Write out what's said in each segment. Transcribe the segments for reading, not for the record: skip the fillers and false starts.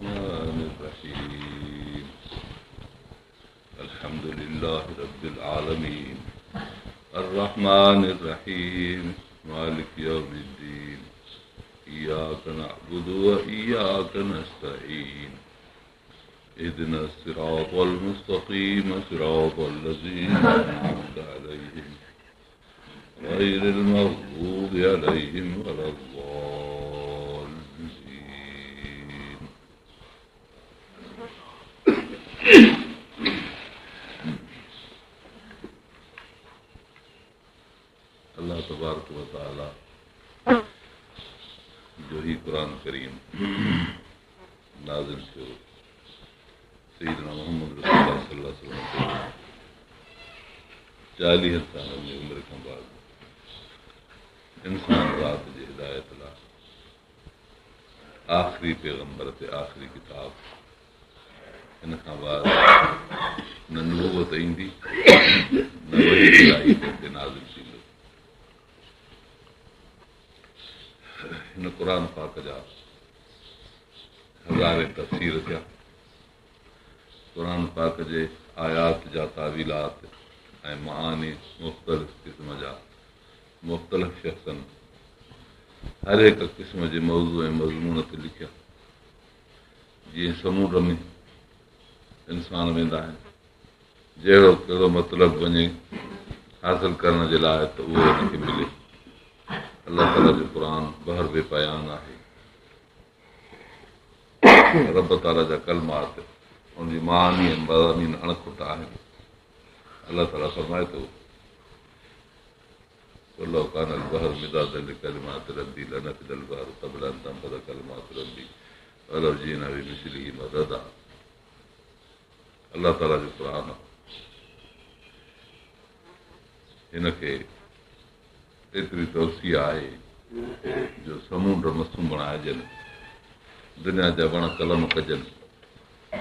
الرحمن الرحيم. الحمد لله رب العالمين. الرحمن الرحيم. مالك يوم الدين. إياك نعبد وإياك نستعين. اهدنا الصراط المستقيم، صراط الذين أنعمت عليهم غير المغضوب عليهم ولا الضالين. الله تبارڪ وتعاليٰ جو هي قرآن ڪريم نازل ٿيو سيدنا محمد رسول الله صلي الله عليه وسلم تي 40 سالن جي عمر کان بعد انسان ذات جي هدايت لاء آخري پيغمبر تي آخري ڪتاب. ان کان بعد نه نبوت ايندي نه وحي الهي تي نازل ٿيندو. هن قرآن پاڪ جا هزارين تفسير ٿيا. قرآن پاڪ جي آيات جا تاويلات ۽ معاني مختلف قسم جا مختلف شخصن هر هڪ قسم جي موضوع ۽ مضمون تي لکيا. جيئن سمونڊ ۾ انسان ويندا آهن، جهڙو ڪهڙو مطلب وڃي حاصل ڪرڻ جي لاء ته اهو هن کي ملي. الله تعاليٰ جو قرآن بحر بي پايان آهي. رب تعاليٰ جا ڪلمات ان جي معاني ۽ مضامين اڻ کٽ آهن. الله تعاليٰ فرمائي ٿو، قل لو ڪان البحر مدادا لڪلمات ربي لنفد البحر قبل ان تنفد ڪلمات ربي ولو جئنا بمثله مددا. الله تعاليٰ جو قرآن هن کي ايتري توسيع آهي جو سمونڊ مسون بڻائجن، دنيا جا وڻ قلم ڪجن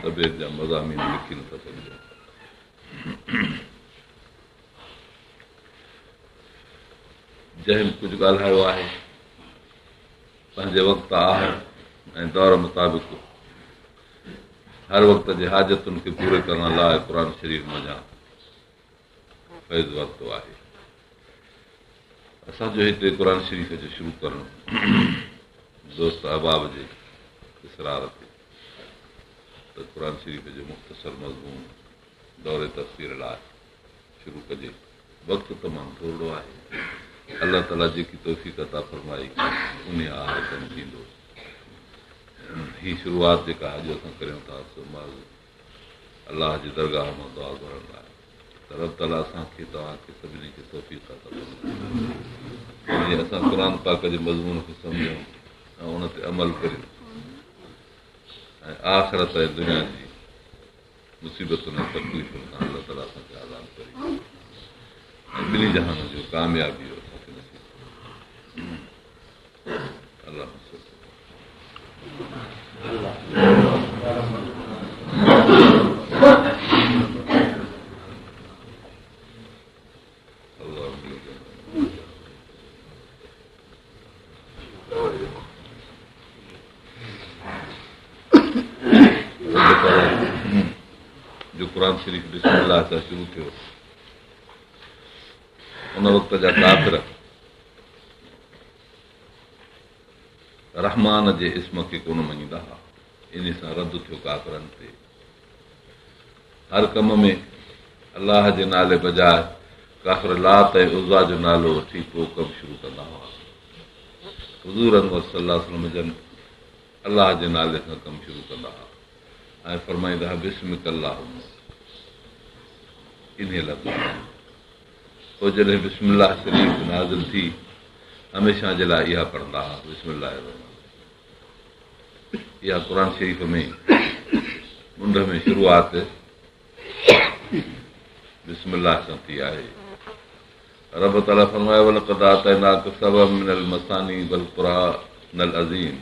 ته به ان جا مضامين لکي نٿا سگهجن. جنهن به ڪجهه ڳالهايو آهي پنهنجي وقت آهر ۽ دور مطابق هر وقت جي حاجتن کي پوري ڪرڻ لاء قرآن شريف منجهان فيض ورتو آهي. اسان جو هتي قرآن شريف جو شروع ڪرڻ دوست احباب جي اصرار تي ته قرآن شريف جو مختصر مضمون دور تفسير لاء شروع ڪجي. وقت تمام ٿورڙو آهي. الله تعاليٰ جيڪي توفيق عطا فرمائي انهي آهر ڪم ٿيندو. هي شروعات جيڪا اڄ اسان ڪريون ٿا سو محض الله جي درگاهه مان دعا گهرڻ لاء ته رب تعاليٰ اسان کي توهان کي سڀني کي توفيق عطا فرمائي جيئن اسان قرآن پاڪ جي مضمون کي سمجهون ۽ ان تي عمل ڪريون ۽ آخرت ۽ دنيا جي مصيبتن ۽ تڪليفن کان الله تعاليٰ اسان کي آزاد ڪري ۽ ٻنهي جهانن جو ڪاميابي اسان کي نصيب ڪري. الله جو قرآن شريف بسم الله سان شروع ٿيو، ان وقت جا ڪافر رحمان جي اسم کي ڪونه مڃيندا هئا، ان سان رد ٿيو ڪافرن تي. هر ڪم ۾ الله جي نالي بجاء ڪافر لات ۽ عزيٰ جو نالو وٺي پوء ڪم شروع ڪندا هئا. حضور انور صلي الله عليه وسلم جن الله جي نالي سان ڪم شروع ڪندا هئا ۽ فرمائيندا هئا باسمڪ اللهم انهيء لفظ سان. پوء جڏهن بسم الله شريف نازل ٿي هميشه جي لاء اها پڙهندا هئا بسم الله الرحمن. اها قرآن شريف ۾ منڍ ۾ شروعات بسم الله سان ٿي آهي. رب تعاليٰ فرمايو ولقد آتيناڪ سبعا من المثاني والقرآن العظيم.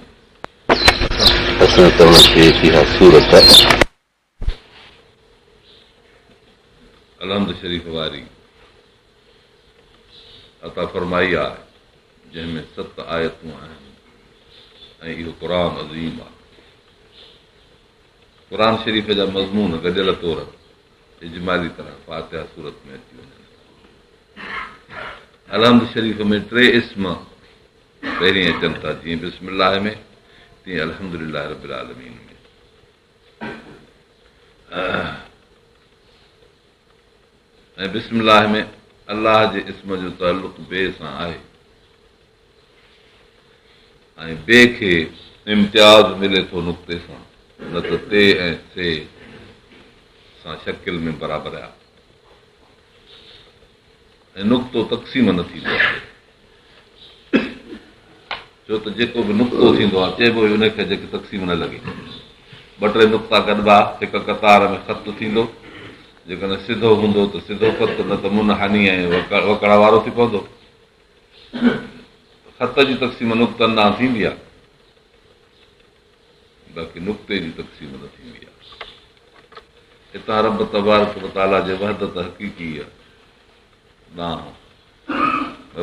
اسان توهان کي اها سورت. الحمد شريف واري عطا فرمائي آهي جنهن ۾ 7 آيتون آهن ۽ اهو قرآن عظيم آهي. قرآن شريف جا مضمون گڏيل طور اجمالي طرح فاتحه سورت ۾ اچي وڃن ٿا. الحمد شريف ۾ ٽي اسم پهرين اچن ٿا جيئن بسم الله ۾ تيئن الحمد لله رب العالمين ۾. ۽ بسم الله ۾ الله جي اسم جو تعلق بي سان آهي ۽ بي کي امتياز ملي ٿو نقطي سان نه ته تي ۽ سي سان شڪل ۾ برابر آهي ۽ نقطو تقسيم نه ٿيندو آهي ڇو ته جيڪو به نقطو ٿيندو آهي چئبو ئي ان کي جيڪي تقسيم نه لڳي. ٻه ٽي نقطا گڏبا هڪ قطار ۾ خط ٿيندو. جيڪڏهن سڌو هوندو ته سڌو خط نه ته منحني ۽ وڪڙ وارو ٿي پوندو. خط جي تقسيم نقطن ڏانهن ٿيندي آهي باقي نقطي جي تقسيم نه ٿيندي آهي. هتان رب تبارڪ وتعاليٰ جي وحدت حقيقي ڏانهن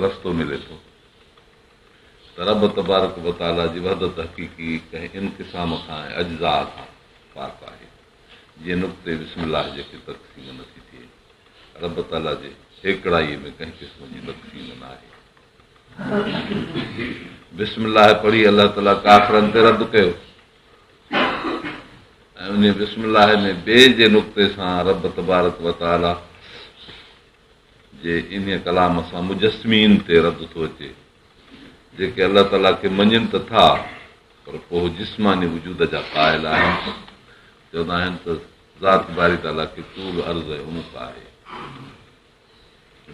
رستو ملي ٿو. ته رب تبارڪ و تعاليٰ جي وحدت حقيقي ڪنهن انقسام کان ۽ اجزاء کان پاڪ آهي، جيئن نقطي بسم الله جي کي تقسيم نه ٿي ٿئي. رب تعاليٰ جي هيڪڙائيء ۾ ڪنهن قسم جي تقسيم نه آهي. بسم الله پڙهي الله تعاليٰ ڪافرن تي رد ڪيو ۽ انهيء بسم الله ۾ بي جي نقطي سان رب تبارڪ و تعاليٰ جي انهيء ڪلام سان مجسمين تي رد ٿو اچي، جيڪي الله تعاليٰ کي مڃين ته ٿا، پر پوء جسماني وجود جا قائل آهن، چوندا آهن ته ذات باري تعاليٰ کي طول عرض ۽ عمق آهي،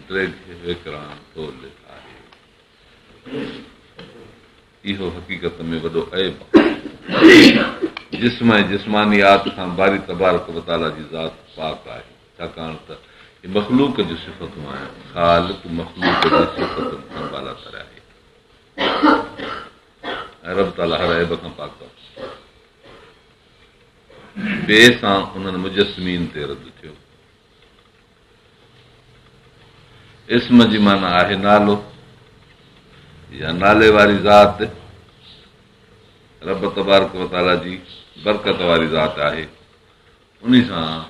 ڊيگهه، ويڪراڻ، ٿولهه آهي. اهو حقيقت ۾ وڏو عيب آهي. جسم ۽ جسمانيات کان باري تبارڪ وتعاليٰ جي ذات پاڪ آهي. ڇاڪاڻ ته اهي مخلوق جون صفتون آهن، خالق مخلوق جي صفتن کان بالاتر آهي ۽ رب تعاليٰ هر عيب کان پاڪ آهي. بي سان انهن مجسمين تي رد ٿيو. اسم جي معنيٰ آهي نالو يا نالي واري ذات رب تبارڪ وتعاليٰ جي برڪت واري ذات آهي. انهي سان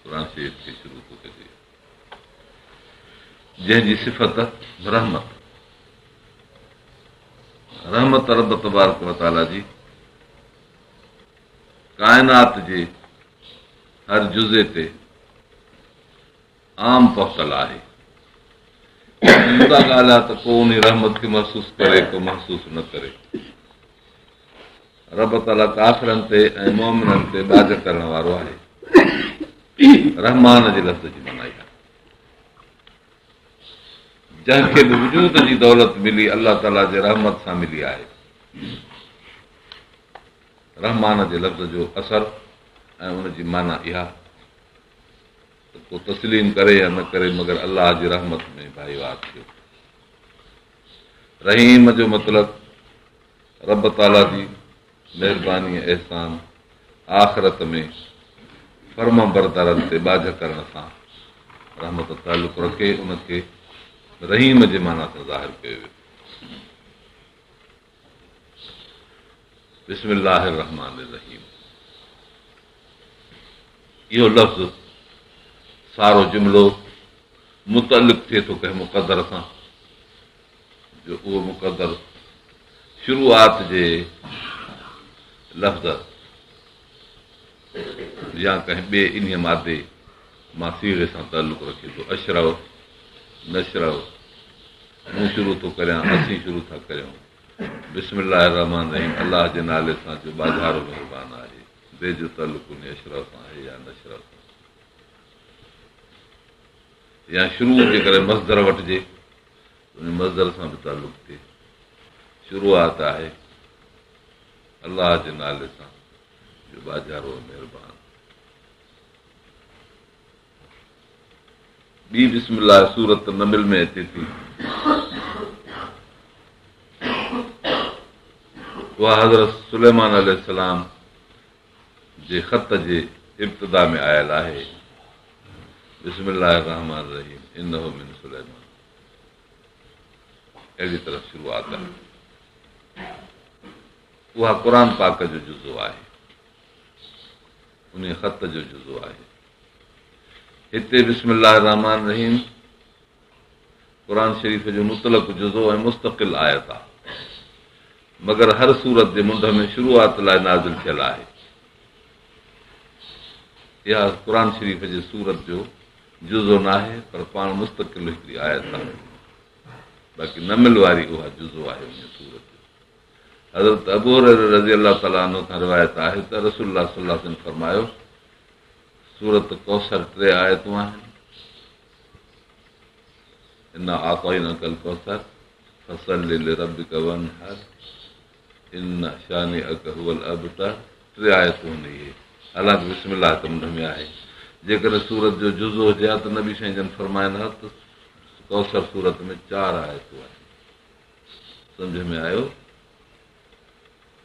قرآن شريف کي شروع ٿو ڪجي جنهن جي صفت رحمت رحمت رب تبارڪ وتعاليٰ جي ڪائنات جي هر جزي تي عام پهتل آهي جدا ڳالهه آهي ته ڪو انهي رحمت کي محسوس ڪري ڪو محسوس نه ڪري رب تعاليٰ ڪافرن تي ۽ مؤمنن تي ٻاجهه ڪرڻ وارو آهي. رحمان جي لفظ جي معنيٰ اها جنهن کي به وجود جي دولت ملي الله تعاليٰ جي رحمت سان ملي آهي. رحمان جي لفظ جو اثر ۽ ان جي معنيٰ اها ته ڪو تسليم ڪري يا نه ڪري مگر الله جي رحمت ۾ ڀائيوار ٿيو. رحيم جو مطلب رب تعاليٰ جي مهرباني ۽ احسان آخرت ۾ فرمانبردارن تي ٻاجهه ڪرڻ سان رحمت تعلق رکي ان کي رحيم جي معنيٰ سان ظاهر ڪيو ويو. بسم الله الرحمٰن الرحيم اهو لفظ سارو جملو متعلق ٿئي ٿو ڪنهن مقدر سان جو اهو مقدر شروعات جي لفظ يا ڪنهن ٻئي انهيء مادي مان صيغي سان تعلق رکي ٿو. اشرع، نشرع، مون شروع ٿو ڪريان، اسين شروع ٿا ڪريون. بسم الله الرحمٰن الرحيم الله جي نالي سان جو ٻاجهارو مهربان آهي. بي جو تعلق انهيء اشرع سان آهي يا نشرع سان. يا شروع جيڪڏهن مصدر وٺجي ان مصدر سان به تعلق ٿئي. شروعات آهي الله جي نالي سان جو ٻاجهارو ۽ مهربان. ٻي بسم الله سورت نمل ۾ اچي ٿي. اها حضرت سليمان عليه السلام جي خط جي ابتدا ۾ آيل آهي. بسم الله الرحمن الرحيم انه من سليمان اهڙي طرح شروعات آهي. اها قرآن پاڪ جو جزو آهي. انهي خط جو جزو آهي. هتي بسم الله الرحمٰن الرحيم قرآن شريف جو مطلق جزو ۽ مستقل آيت آهي، مگر هر سورت جي منڍ ۾ شروعات لاء نازل ٿيل آهي. اها قرآن شريف جي سورت جو جزو ناهي، پر پاڻ مستقل هڪڙي آيت آهي. باقي نمل واري اها جزو آهي ان سورت جو. حضرت ابوهريره رضي الله تعالٰي عنه کان روايت آهي ته رسول الله صلي الله عليه وسلم فرمايو، سورت ڪوثر ٽي آيتون آهن، انا اعطيناڪ الڪوثر فصل لربڪ وانحر ان شانئڪ هو الابتر. ٽي آيتون آهن اهي، حالانڪ بسم الله ته منڍ ۾ آهي. جيڪڏهن سورت جو جزو هجي ها ته نبي سائين جن فرمائن ها ته ڪوثر سورت ۾ چار آيتون آهن. سمجهه ۾ آيو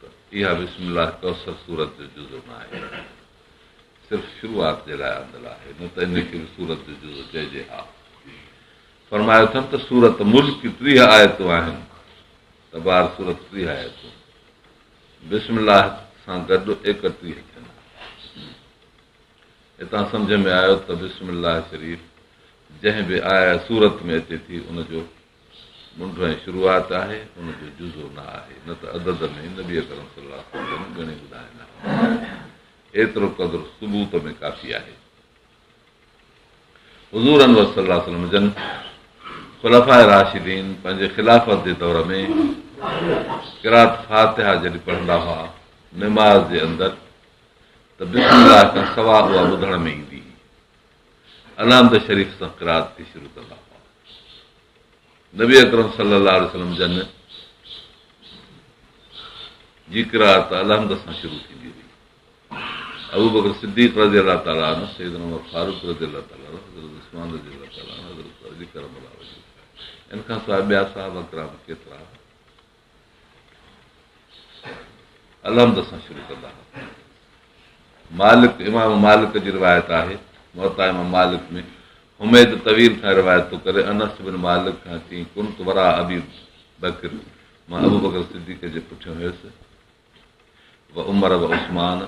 ته اها بسم الله ڪوثر سورت جو جزو نه آهي، صرف شروعات جي لاء آندل آهي، نه ته ان کي به سورت جو جزو چئجي ها. فرمايو اٿن ته سورت ملڪ 30 آيتون آهن، تبار سورت 30 آيتون بسم الله سان گڏ 31 ٿين ها. هتان سمجهه ۾ آيو ته بسم الله شريف جنهن به آيت سورت ۾ اچي ٿي ان جو منڍ ۽ شروعات آهي، ان جو جزو نه آهي، نه ته عدد ۾ نبي اڪرم صلي الله عليه وسلم جن ڳڻي ٻڌائين ها. ايترو قدر ثبوت ۾ ڪافي آهي. حضور انور صلي الله عليه وسلم جن خلفاء راشدين پنهنجي خلافت جي دور ۾ قرات فاتحه جڏهن پڙهندا هئا نماز جي اندر ته بسم الله کان سوا اها ٻڌڻ ۾ ايندي هئي. الحمد شريف سان قرات کي شروع ڪندا هئا. نبي اڪرم صلي الله عليه وسلم جن جي قرات الحمد سان شروع ٿيندي هئي. ابوبڪر صديق رضي الله تعالٰي عنه، سيدنا عمر فاروق رضي الله تعالٰي عنه، حضرت عثمان رضي الله تعالٰي عنه، حضرت علي ڪرم الله وجهه، ان کان سواء ٻيا صحابه ڪرام ڪيترا الحمد سان شروع ڪندا هئا. مالڪ، امام مالڪ جي روايت آهي، موطا امام مالڪ ۾ حميد طويل کان روايت ٿو ڪري، انس بن مالڪ کان چيائين، ڪنت وراء ابي بڪر، مان ابوبڪر صديق جي پٺيان هيس، و عمر و عثمان،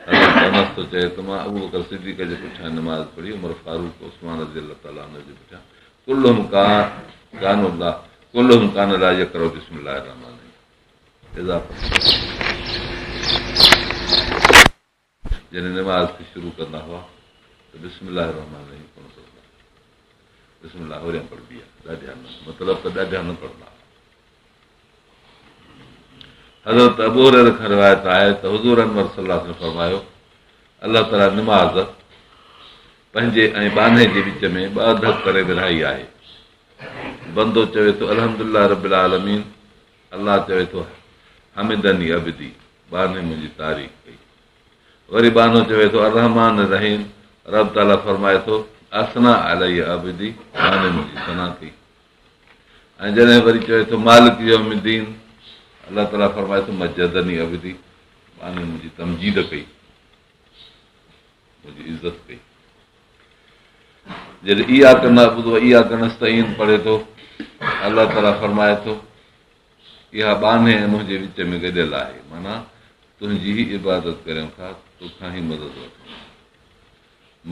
حضرت انس ٿو چئي ته مان ابوبڪر صديق جي پٺيان نماز پڙهي، عمر فاروق، عثمان رضي الله تعالٰي عنه جي پٺيان، ڪلهم ڪانوا لا ڪلهم ڪان لا يقرأ بسم الله الرحمٰن الرحيم اضافت جڏهن نماز کي شروع ڪندا هئا ته بسم الله الرحمٰن الرحيم ڪونه پڙهندا هئا. بسم الله هوريان پڙهبي آهي، ڏاڍيان نه، مطلب ته ڏاڍيان نه پڙهندا هئا. حضرت ابو هريره کان روايت آهي ته حضور انور صلي الله عليه وسلم فرمايو، الله تعاليٰ نماز پنهنجي ۽ ٻانهي جي وچ ۾ ٻه اڌ ڪري ورهائي آهي. بندو چوي ٿو الحمد لله رب العالمين، الله چوي ٿو حمدني عبدي، ٻانهي منهنجي تعريف ڪئي. وري ٻانهو چوي ٿو الرحمان الرحيم، رب تعاليٰ فرمائي ٿو اثنيٰ علي عبدي، ٻانهي منهنجي ثنا ڪئي. ۽ جڏهن وري چوي ٿو مالڪ يوم الدين، الله تعاليٰ فرمائي ٿو مجدني عبدي، ٻانهي منهنجي تمجيد ڪئي، منهنجي عزت ڪئي. جڏهن اياڪ نعبد و اياڪ نستعين پڙهي ٿو، الله تعاليٰ فرمائي ٿو اها ٻانهي ۽ منهنجي وچ ۾ گڏيل آهي، معنيٰ تنهنجي ئي عبادت ڪريون ٿا، توکان ئي مدد وٺون ٿا.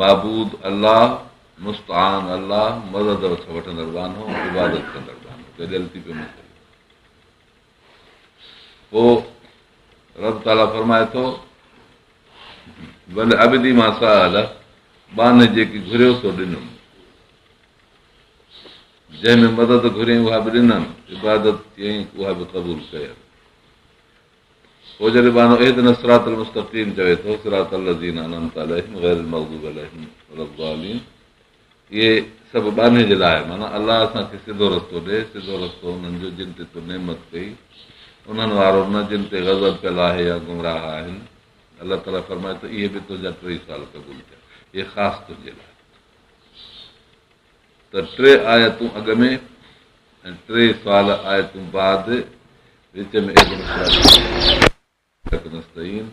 معبود الله، مستعان الله، مدد وٺندڙ ٻانهو، عبادت ڪندڙ ٻانهو، گڏيل ٿي پيو مسئلو. پوء رب تعاليٰ فرمائي ٿو ولعبدي ما سأل، ٻانهي جيڪي گهريو سو ڏنم، جنهن ۾ مدد گهريائين اها به ڏنم، عبادت چيائين اها به قبول ڪيم. پوء جڏهن ٻانهو اهدنا الصراط المستقيم چوي ٿو، صراط الذين انعمت عليهم غير المغضوب عليهم ولا الضالين، اهي سڀ ٻانهي جي لاء، معنيٰ الله اسان کي سڌو رستو ڏي، سڌو رستو انهن جو جن تي تو نعمت ڪئي، انهن وارو نه جن تي غضب پيل آهي يا گمراهه آهن. الله تعاليٰ فرمائي ٿو اهي به تنهنجا ٽيئي سوال قبول ٿيا، اهي خاص تنهنجي لاء. ته ٽي آيتون اڳ ۾ ۽ ٽي سوال آيتون بعد وچ ۾ نستعين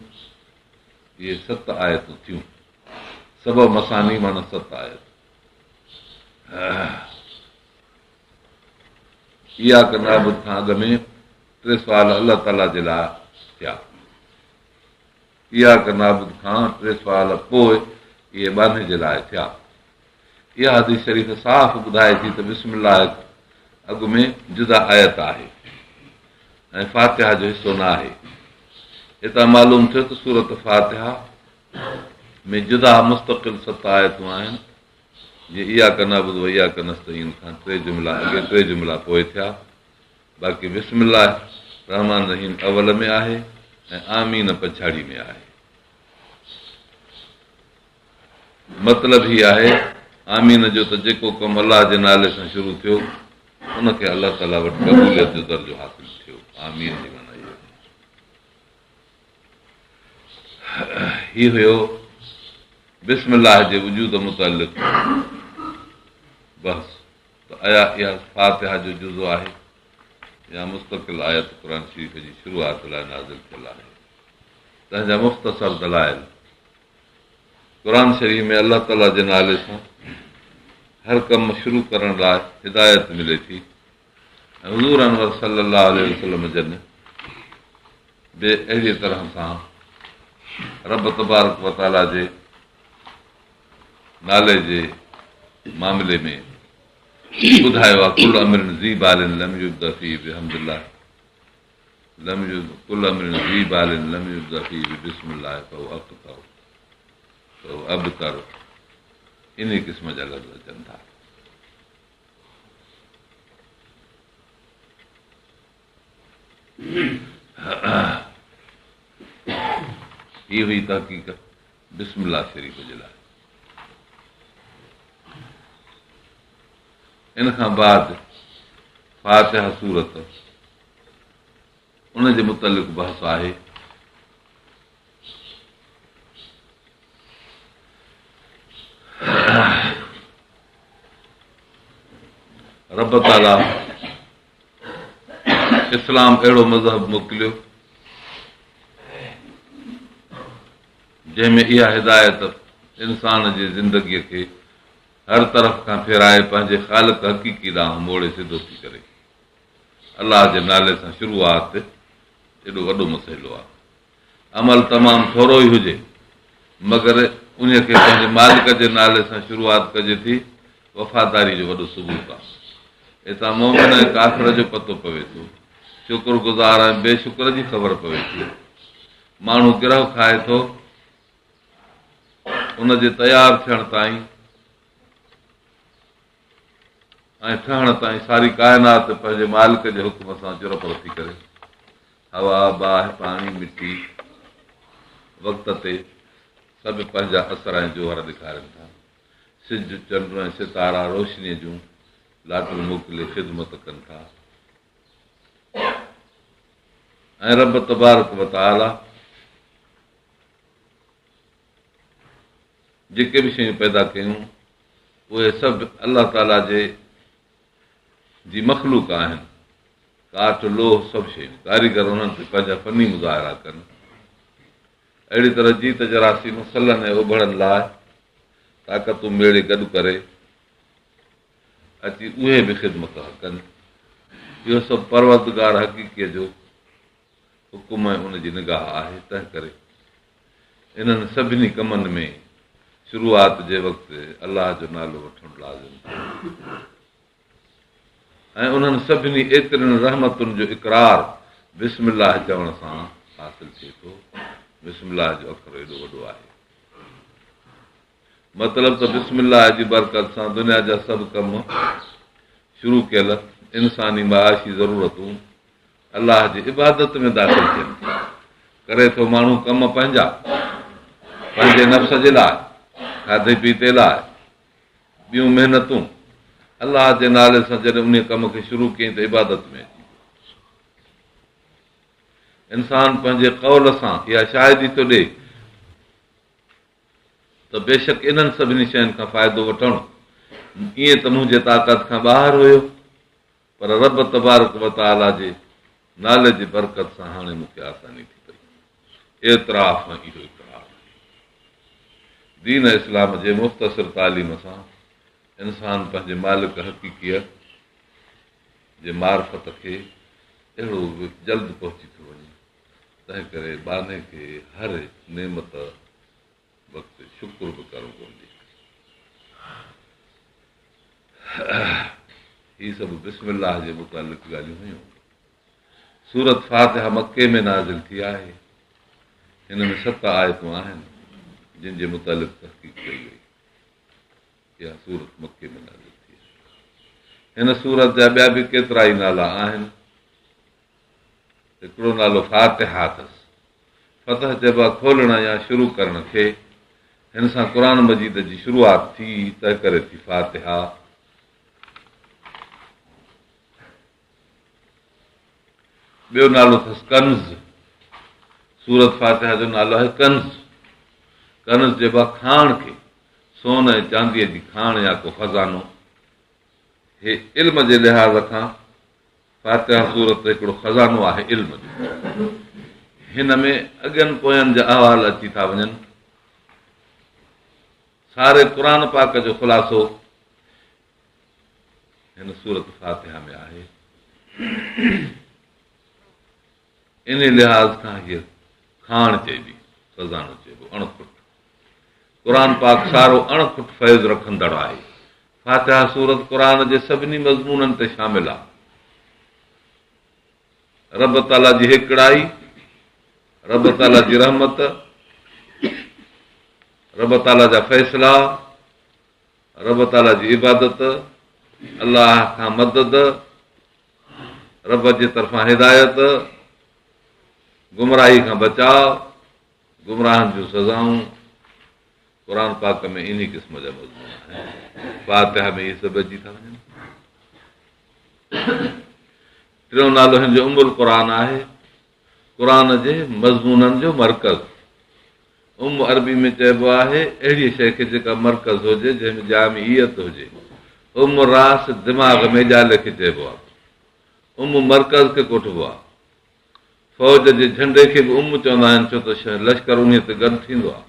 اهي ست آيتون ٿيون. سبع مثاني معنيٰ ست آيتون. اياڪ نعبد کان اڳ ۾ ٽي سوال الله تعاليٰ جي لاء ٿيا. اياڪ نعبد کان ٽي سوال پوء اهي ٻانهي جي لاء ٿيا. اها حديث شريف صاف ٻڌائي ٿي ته بسم الله اڳ ۾ جدا آيت آهي ۽ فاتحه جو حصو نه آهي. هتان معلوم ٿيو ته سورت فاتحه ۾ جدا مستقل ست آيتون آهن، جيئن اياڪ نعبد و اياڪ نستعين کان ٽي جملا اڳي ٽي جملا پوء ٿيا. باقي بسم الله الرحمٰن الرحيم اول ۾ آهي ۽ آمين پڇاڙي ۾ آهي. مطلب هي آهي آمين جو ته جيڪو ڪم الله جي نالي سان شروع ٿيو ان کي الله تعاليٰ وٽ قبوليت جو درجو حاصل ٿيو. آمين جي معنيٰ اهو هي هيو بسم الله جي وجود متعلق بحث. ته آيا اها فاتحه جو جزو آهي يا مستقل آيت قرآن شريف جي شروعات لاء نازل ٿيل آهي، تنهن جا مختصر دلائل قرآن شريف ۾ الله تعاليٰ جي نالي سان هر ڪم شروع ڪرڻ لاء هدايت ملي ٿي ۽ حضور انور صلي الله عليه وسلم جن به اهڙيء طرح سان رب تبارڪ وتعاليٰ جي نالي جي معاملي ۾ ٻڌايو آهي ڪل امر ذي بال لم يبدا فيه بحمد الله لم ڪل امر ذي بال لم يبدا فيه ببسم الله فهو اقطع فهو ابتر انهي قسم جا لفظ اچن ٿا. هي هئي تحقيق بسم الله شريف جي لاء. ان کان بعد فاتحه سورت ان جي متعلق بحث آهي. رب تعاليٰ اسلام اهڙو مذهب موڪليو جنهن ۾ اها هدايت انسان جي زندگيء کي هر طرف کان ڦيرائي پنهنجي خالق حقيقي ڏانهن موڙي سڌو ٿي ڪري. الله جي نالي سان شروعات ايڏو وڏو مسئلو آهي. عمل تمام ٿورو ئي هجي، مگر انهيء کي پنهنجي مالڪ جي نالي سان شروعات ڪجي ٿي، وفاداري جو وڏو ثبوت آهي. اتان مؤمن ۽ ڪافر جو پتو پوي ٿو. شڪر گذار ۽ بي شڪر جي خبر پوي ٿي. ماڻهو گرهه کائي ٿو، ان جي تيار ٿيڻ تائين ۽ ٺهڻ تائين ساري ڪائنات پنهنجي مالڪ جي حڪم سان چرپر ٿي ڪري. هوا، باهه، پاڻي، مٽي وقت تي سڀ پنهنجا اثر ۽ جوهر ڏيکارين ٿا. سج، چنڊ ۽ ستارا روشنيء جون لاٽون موڪلي خدمت ڪن ٿا. ۽ رب تبارڪ و تعاليٰ جيڪي به شيون پيدا ڪيون اهي سڀ الله تعاليٰ جي جي مخلوق آهن. ڪاٺ، لوهه سڀ شيون ڪاريگر انهن تي پنهنجا فني مظاهرا ڪن. اهڙي طرح جيت جراثيم سلن ۽ اوڀڙن لاء طاقتون ميڙي گڏ ڪري اچي اهي به خدمت ٿا ڪن. اهو سڀ پروردگار حقيقيء جو حڪم ۽ ان جي نگاهه آهي، تنهنڪري انهن سڀني ڪمن ۾ شروعات جي وقت الله جو نالو وٺڻ لازم ٿيو ۽ انهن سڀني ايترين رحمتن جو اقرار بسم الله چوڻ سان حاصل ٿئي ٿو. بسم الله جو اکر ايڏو وڏو آهي. مطلب ته بسم الله جي برڪت سان دنيا جا سڀ ڪم شروع ڪيل انساني معاشي ضرورتون الله جي عبادت ۾ داخل ٿين ٿيون. ڪري ٿو ماڻهو ڪم پنهنجا، پنهنجي نفس جي لاء، کاڌي پيتي لاء، ٻيون محنتون، الله جي نالي سان جڏهن انهيء ڪم کي شروع ڪيائين ته عبادت ۾ اچي ويو. انسان پنهنجي قول سان اها شاهدي ٿو ڏئي ته بيشڪ انهن سڀني شين کان فائدو وٺڻ ائين ته منهنجي طاقت کان ٻاهر هيو، پر رب تبارڪ و تعاليٰ جي نالي جي برڪت سان هاڻي مون کي آساني ٿي پئي. اعتراف ۽ اهو اقرار آهي. دين اسلام جي مختصر تعليم سان انسان پنهنجي مالڪ حقيقيء جي معرفت کي اهڙو جلد پهچي ٿو وڃي. تنهن ڪري ٻانهي کي هر نعمت وقت شڪر به ڪرڻ گهرجي. هي سڀ بسم الله جي متعلق ڳالهيون هيون. سورت فاتحه مڪي ۾ نازل ٿي آهي. هن ۾ ست آيتون آهن جن جي متعلق تحقيق ڪئي وئي. اها سورت مڪي ۾ نازل ٿي آهي. هن سورت جا ٻيا به ڪيترائي نالا آهن. هڪڙو نالو فاتحه اٿس. فتح چئبو آهي کولڻ يا شروع ڪرڻ کي. هن سان قرآن مجيد جي شروعات ٿي، تنهنڪري ٿي فاتحه. ٻيو نالو اٿس ڪنز. سورت فاتحه جو نالو آهي ڪنز. ڪنز چئبو آهي کاڻ کي، سون ۽ چانديء جي کاڻ يا ڪو خزانو. هي علم جي لحاظ کان فاتحه سورت هڪڙو خزانو آهي علم جو. هن ۾ اڳين پوين جا احوال اچي ٿا وڃن. ساري قرآن پاڪ جو خلاصو هن سورت فاتحه ۾ آهي. ان لحاظ کان هيء کاڻ چئبي، خزانو چئبو، اڻ کٽ. قرآن پاڪ سارو اڻ کٽ فيض رکندڙ آهي. فاتحه سورت قرآن جي سڀني مضمونن تي شامل آهي. رب تعاليٰ جي هيڪڙائي، رب تعاليٰ جي رحمت، رب تعاليٰ جا فيصلا، رب تعاليٰ جي عبادت، الله کان مدد، رب جي طرفان هدايت، گمراهي کان بچاء، گمراهن جون سزائون، قرآن پاڪ ۾ انهي قسم جا مضمون آهن. فاتحه ۾ اهي سڀ اچي ٿا وڃن. ٽيون نالو هن جو ام القرآن آهي، قرآن جي مضمونن جو مرڪز. ام عربي ۾ چئبو آهي اهڙيء شيء کي جيڪا مرڪز هجي، جنهن ۾ جامعيت هجي. ام راس دماغ ميڄالي کي چئبو آهي. ام مرڪز کي ڪوٺبو آهي. فوج جي جهنڊي کي به ام چوندا آهن ڇو ته لشڪر انهيء تي گڏ ٿيندو آهي.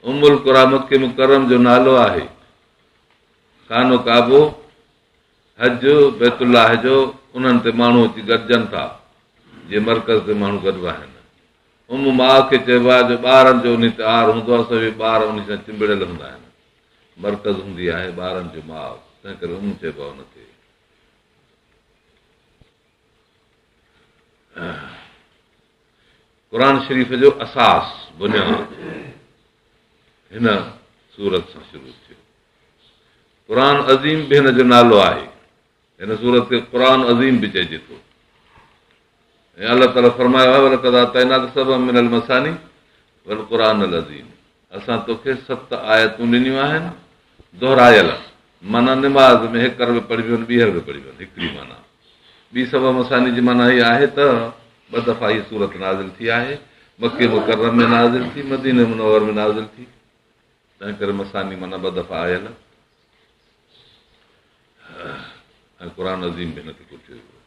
ام القريٰ مڪي مڪرم جو نالو آهي. خانو ڪعبو، حج، بيت الله جو، انهن تي ماڻهو اچي گڏجن ٿا، جيئن مرڪز تي ماڻهو گڏبا آهن. ام ماء کي چئبو آهي جو ٻارن جو انهي تي آر هوندو آهي، سڀئي ٻار انهي سان چنبڙيل هوندا آهن. مرڪز هوندي آهي ٻارن جو ماء، تنهنڪري ام چئبو آهي ان کي. قرآن شريف جو اساس، بنياد، هن سورت سان شروع ٿيو. قرآن عظيم به هن جو نالو آهي. هن سورت کي قرآن عظيم به چئجي ٿو. ۽ الله تعاليٰ فرمايو آهي ولقد آتيناڪ سبعا من المثاني والقرآن العظيم اسان توکي ست آيتون ڏنيون آهن دهرايل معنيٰ نماز ۾ هيڪر به پڙهبيون آهن ٻيهر به پڙهبيون آهن هڪڙي معنيٰ ٻي سبع مثاني جي معنيٰ هيء آهي ته ٻه دفعا هيء سورت نازل ٿي آهي مڪي مڪرم ۾ نازل ٿي مديني منور ۾ نازل ٿي تنهن ڪري مثاني معنيٰ ٻه دفعا آيل ۽ قرآن عظيم به هن کي ڪوٺيو ويو.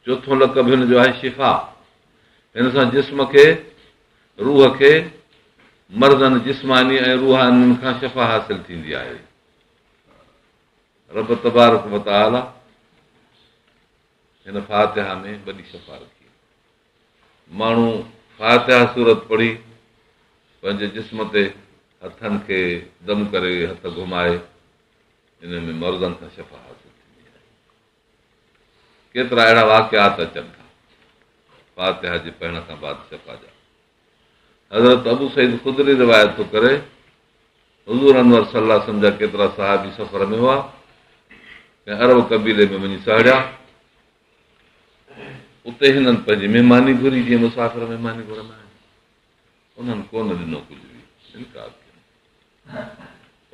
چوٿون لقب هن جو آهي شفا. هن سان جسم کي، روح کي، مرضن جسماني ۽ روحانين کان شفا حاصل ٿيندي آهي. رب تبارڪ وتعاليٰ هن فاتحه ۾ وڏي شفا رکي. ماڻهو فاتحه سورت پڙهي پنهنجي جسم تي هٿن کي دم ڪري هٿ گهمائي ان ۾ مرضن کان شفا حاصل ٿيندي آهي. ڪيترا اهڙا واقعات اچن ٿا فاتحه جي پڙهڻ کان بعد شفا جا. حضرت ابو سعيد خدري روايت ٿو ڪري حضور انور صلي الله عليه وسلم جا ڪيترا صحابي سفر ۾ هئا ڪنهن عرب قبيلي ۾ وڃي سهڙيا اتي هنن پنهنجي مهماني گهري جيئن مسافر مهماني گهرندا آهن انهن ڪونه ڏنو ڪجهه به انڪار ڪيو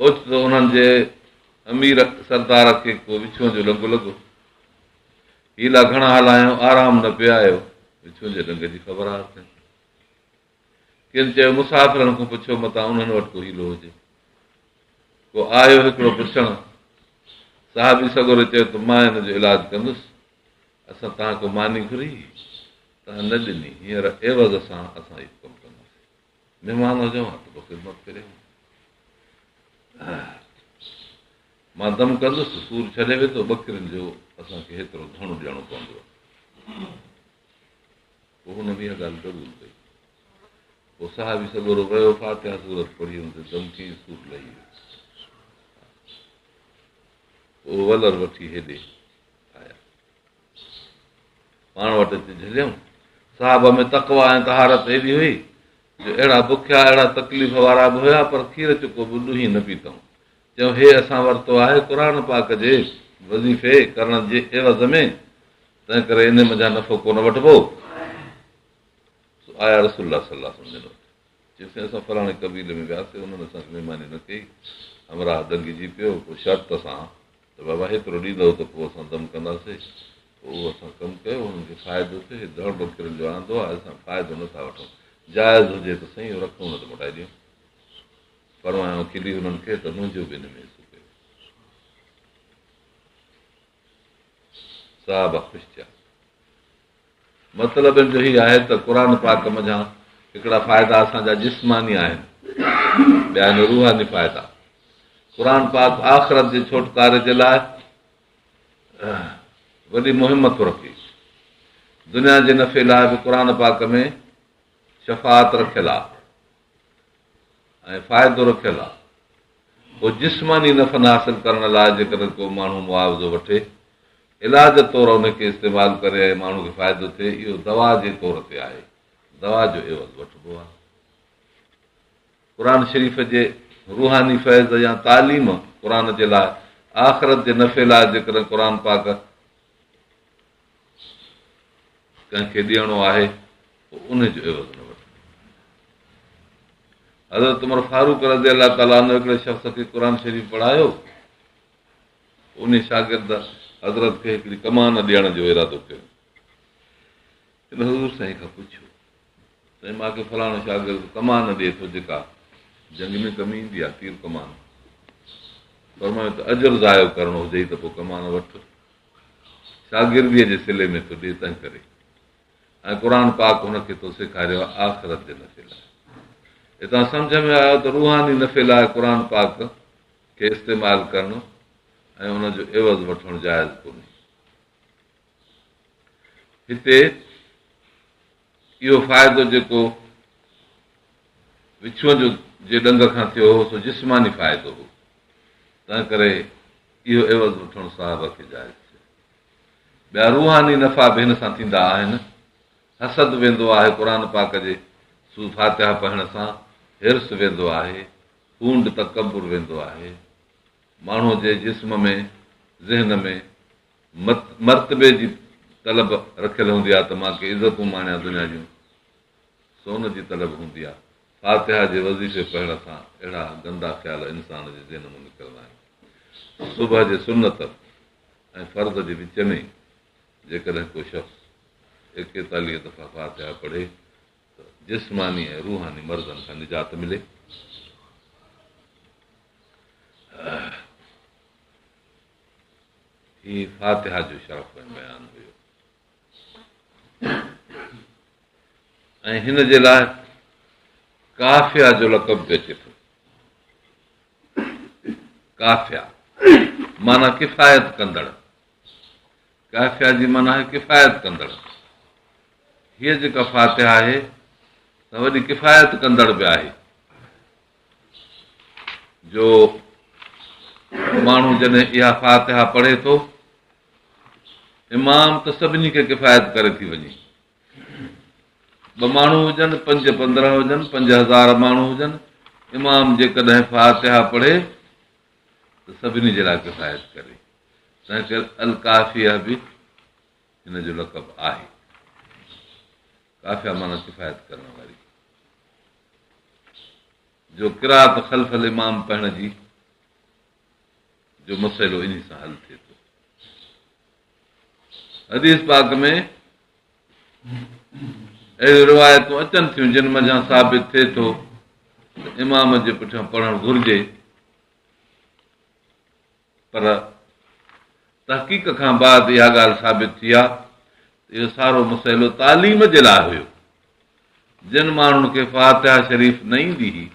اوچتو انهن جي امير سردار کي ڪو وڇون جو ڏنگ لڳو حيلا گهڻا هلايائون آرام نه پي آيو وڇون جي ڏنگ جي خبر آهي ڪن چيو مسافرن کان پڇو متان انهن وٽ ڪو حيلو هجي ڪو آيو هڪڙو پڇڻ صحابي سڳوري چيو ته مان هن جو علاج ڪندس اسان توهان کان ماني گهري توهان نه ڏني هينئر عوض سان اسان اهو ڪم ڪنداسين مهمان هجون ها ته پوء خدمت ڪريون مان دم ڪندس سور ڇڏي ويندو ٻڪرين جو اسان کي هيترو ڌڻ ڏيڻو پوندو. پوء هن به اها ڳالهه قبول ڪئي. پوء صحابي سڳورو ويو، فاتحه سورت پڙهي ان تي دم ڪيائين، سور لهي ويو. پوء ولر وٺي هيڏي آيا. پاڻ وٽ اچي جهليائون. صحابه ۾ تقويٰ ۽ طهارت ايڏي هئي جو اهڙا بکيا، اهڙا تڪليف وارا به هيا پر کير چڪو به ڏهي نه پيتائون. چيائون هي اسان ورتو آهي قرآن پاڪ جي وظيفي ڪرڻ جي عيوض ۾، تنهن ڪري انهي منجهان نفعو ڪونه وٺبو. سو آيا رسول الله صلي الله عليه وسلم جن وٽ. چيوسين اسان فلاڻي قبيلي ۾ وياسين انهن اسان کي مهماني نه ڪئي، همراهه ڏنگجي پيو، پوء شرط سان ته بابا هيترو ڏيندؤ ته پوء اسان دم ڪنداسين، پوء اهو اسان ڪم ڪيو، هنن کي فائدو ٿيو، هي ڌڻ ٻڪرين جو آندو آهي، اسان فائدو نه ٿا وٺون، جائز هجي ته سائين اهو رکون نه ته موٽائي ڏيون. فرمايائون کلي هنن کي ته منهنجو به ان ۾ حصو ڪيو. صحابه خوش ٿيا. مطلب ان جو هي آهي ته قرآن پاڪ منجهان هڪڙا فائدا اسان جا جسماني آهن، ٻيا آهن روحاني فائدا. قرآن پاڪ آخرت جي ڇوٽڪاري جي لاء وڏي مهم ٿو رکي. دنيا جي نفعي لاء به قرآن پاڪ ۾ شفاعت رکيل آهي ۽ فائدو رکيل آهي. پوء جسماني نفعن حاصل ڪرڻ لاء جيڪڏهن ڪو ماڻهو معاوضو وٺي، علاج طور ان کي استعمال ڪري ۽ ماڻهو کي فائدو ٿئي، اهو دوا جي طور تي آهي، دوا جو عيوض وٺبو آهي. قرآن شريف جي روحاني فيض يا تعليم قرآن جي لاء آخرت جي نفعي لاء جيڪڏهن قرآن پاڪ ڪنهن کي ڏيڻو آهي پوء ان جو عيوض نه وٺبو. حضرت عمر فاروق رضي الله تعالٰي عنه هڪڙي شخص کي قرآن شريف پڙهايو، ان شاگرد حضرت کي هڪڙي ڪمان ڏيڻ جو ارادو ڪيو. هن حضور سائين کان پڇيو، سائين مان کي فلاڻو شاگرد ڪمان ڏئي ٿو جيڪا جنگ ۾ ڪم ايندي آهي، تير ڪمان. فرمايو ته اجر ضايع ڪرڻو هجئي ته پوء ڪمان وٺ، شاگرديء جي صلي ۾ ٿو ڏي تنهن ڪري. ۽ قرآن پاڪ هن کي تو سيکاريو آهي آخرت جي نفعي لاء. هتان سمجهه ۾ آيو ته روحاني نفعي لاء قرآن پاڪ کي استعمال ڪرڻ ۽ ان جو عوض وٺڻ جائز ڪونهي. هتي اهو فائدو جيڪو وڇونء جو جي ڏنگ کان ٿيو هو سو جسماني فائدو هو، تنهن ڪري اهو عوض وٺڻ صحابه کي جائز ٿيو. ٻيا روحاني نفعا به هن سان ٿيندا آهن. حسد ويندو آهي قرآن پاڪ جي سورة فاتحه پڙهڻ سان حرص ويندو آهي، ڦونڊ تڪبر ويندو آهي. ماڻهوء جي جسم ۾ ذهن ۾ مرتبي جي طلب رکيل هوندي آهي ته مان ڪي عزتون ماڻيان دنيا جون سو ان جي طلب هوندي آهي. فاتحه جي وظيفي پڙهڻ سان اهڙا گندا خيال انسان جي ذهن مان نڪرندا آهن. صبح جي سنت ۽ فرض جي وچ ۾ جيڪڏهن ڪو شخص ايڪيتاليهه دفعا فاتحه پڙهي ته جسماني ۽ روحاني مرضن کان نجات ملي. هي فاتحه جو شرف ۽ بيان هيو ۽ هن جي لاء ڪافيه جو لقب به اچي ٿو. ڪافيه معنيٰ ڪفايت ڪندڙ. ڪافيه جي معنيٰ آهي ڪفايت ڪندڙ. هيء جيڪا فاتحه آهي ته وڏي ڪفايت ڪندڙ به آهي جو ماڻهو جڏهن اها فاتحه پڙهي ٿو امام ته سڀني کي ڪفايت ڪري ٿي وڃي ٻه ماڻهو هجن، پنج 15 هجن، 5000 ماڻهو هجن، امام جيڪڏهن فاتحه پڙهي ته سڀني جي لاء ڪفايت ڪري. تنهن ڪري الڪافيه به هن جو لقب آهي. ڪافيه معنيٰ ڪفايت ڪرڻ واري. جو قرات خلف الامام پڙهڻ جي جو مسئلو انهي سان حل ٿئي ٿو. حديث پاڪ ۾ اهڙيون روايتون اچن ٿيون جن منجهان ثابت ٿئي ٿو ته امام جي پٺيان پڙهڻ گهرجي پر تحقيق کان بعد اها ڳالهه ثابت ٿي آهي ته اهو سارو مسئلو تعليم جي لاء هيو جن ماڻهن کي فاتحه شريف نه ايندي هئي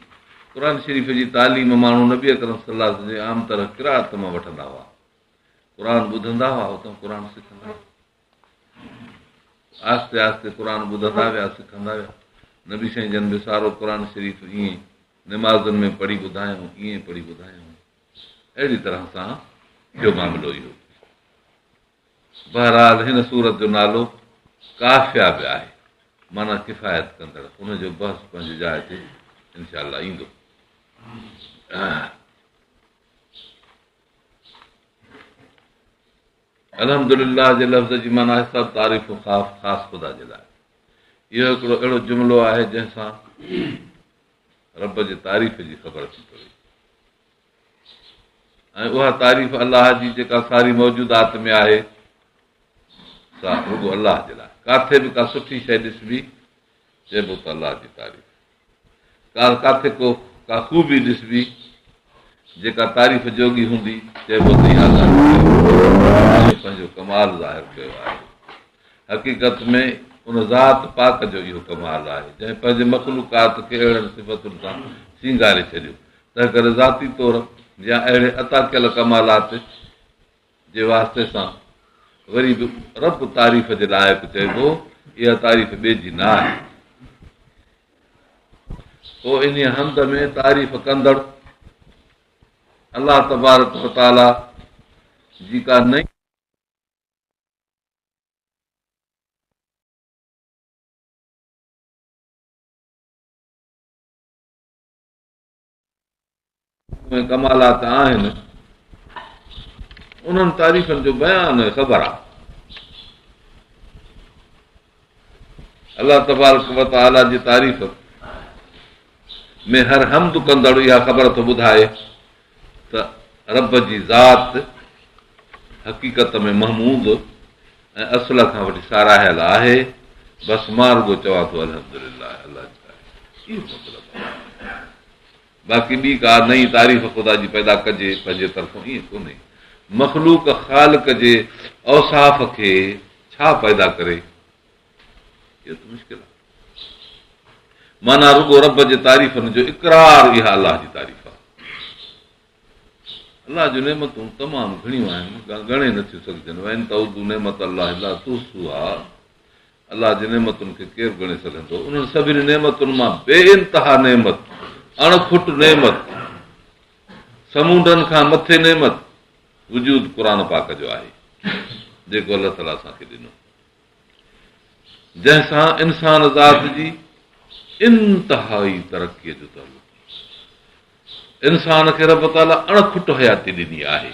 قرآن شريف جي تعليم ماڻهو نبي اڪرم صلي الله عليه وسلم جي عام طرح قرات مان وٺندا هئا قرآن ٻڌندا هئا اتان قرآن سکندا هئا. آهستي آهستي قرآن ٻڌندا ويا، سکندا ويا. نبي سائين جن به سارو قرآن شريف ائين نمازن ۾ پڙهي ٻڌايائون، ائين پڙهي ٻڌايائون. اهڙي طرح سان ٿيو معاملو اهو. بهرحال هن سورت جو نالو ڪافيه به آهي، معنيٰ ڪفايت ڪندڙ. ان جو بحث پنهنجي جاء تي انشاء الله ايندو. الحمد لله جي لفظ جي معنيٰ آهي سڀ تعريفون خاص خاص خدا جي لاء. اهو هڪڙو اهڙو جملو آهي جنهن سان رب جي تعريف جي خبر ٿي پوي ۽ اها تعريف الله جي جيڪا ساري موجودات ۾ آهي سا رڳو الله جي لاء. ڪاٿي به ڪا سٺي شيء ڏسبي چئبو ته الله جي تعريف. ڪا ڪاٿي ڪو ڪا خوبي ڏسبي جيڪا تعريف جوڳي هوندي چئبو ته اها ڳالهه پنهنجو ڪمال ظاهر ڪيو آهي. حقيقت ۾ ان ذات پاڪ جو اهو ڪمال آهي جنهن پنهنجي مخلوقات کي اهڙن صفتن سان سينگاري ڇڏيو. تنهنڪري ذاتي طور يا اهڙي عطا ڪيل ڪمالات جي واسطي سان وري به رب تعريف جي لائق چئبو، اها تعريف ٻئي جي نه آهي. پوء انهيء حمد ۾ تعريف ڪندڙ الله تبارڪ وتعاليٰ جي ڪا نئين ۾ ڪمالات آهن، انهن تعريفن جو بيان ۽ خبر آهي. الله تبارڪ وتعاليٰ جي تعريف ۾ هر حمد ڪندڙ اها خبر ٿو ٻڌائي ته رب جي ذات حقيقت ۾ محمود ۽ اصل کان وٺي ساراهيل آهي. بس مان رڳو چوان ٿو الحمدلله الله جي تعريف اهو مطلب آهي. باقي ٻي ڪا نئين تعريف خدا جي پيدا ڪجي پنهنجي طرفون ائين ڪونهي. مخلوق خالق جي اوصاف کي ڇا پيدا ڪري؟ اهو ته مشڪل آهي. معنيٰ رڳو رب جي تعريفن جو اقرار اها الله جي تعريف آهي. الله جون نعمتون تمام گهڻيون آهن، ڳڻي نٿيون سگهجن. وان تعدوا نعمت الله لا تحصوها الله جي نعمتن کي ڪير ڳڻي سگهندو؟ انهن سڀني نعمتن مان بي انتها نعمت، اڻ کٽ نعمت، سمونڊن کان مٿي نعمت وجود قرآن پاڪ جو آهي، جيڪو الله تعاليٰ اسان کي ڏنو، جنهن سان انسان ذات جي انتهائي ترقيء جو تعلق. انسان کي رب تعاليٰ اڻ کٽ حياتي ڏني آهي.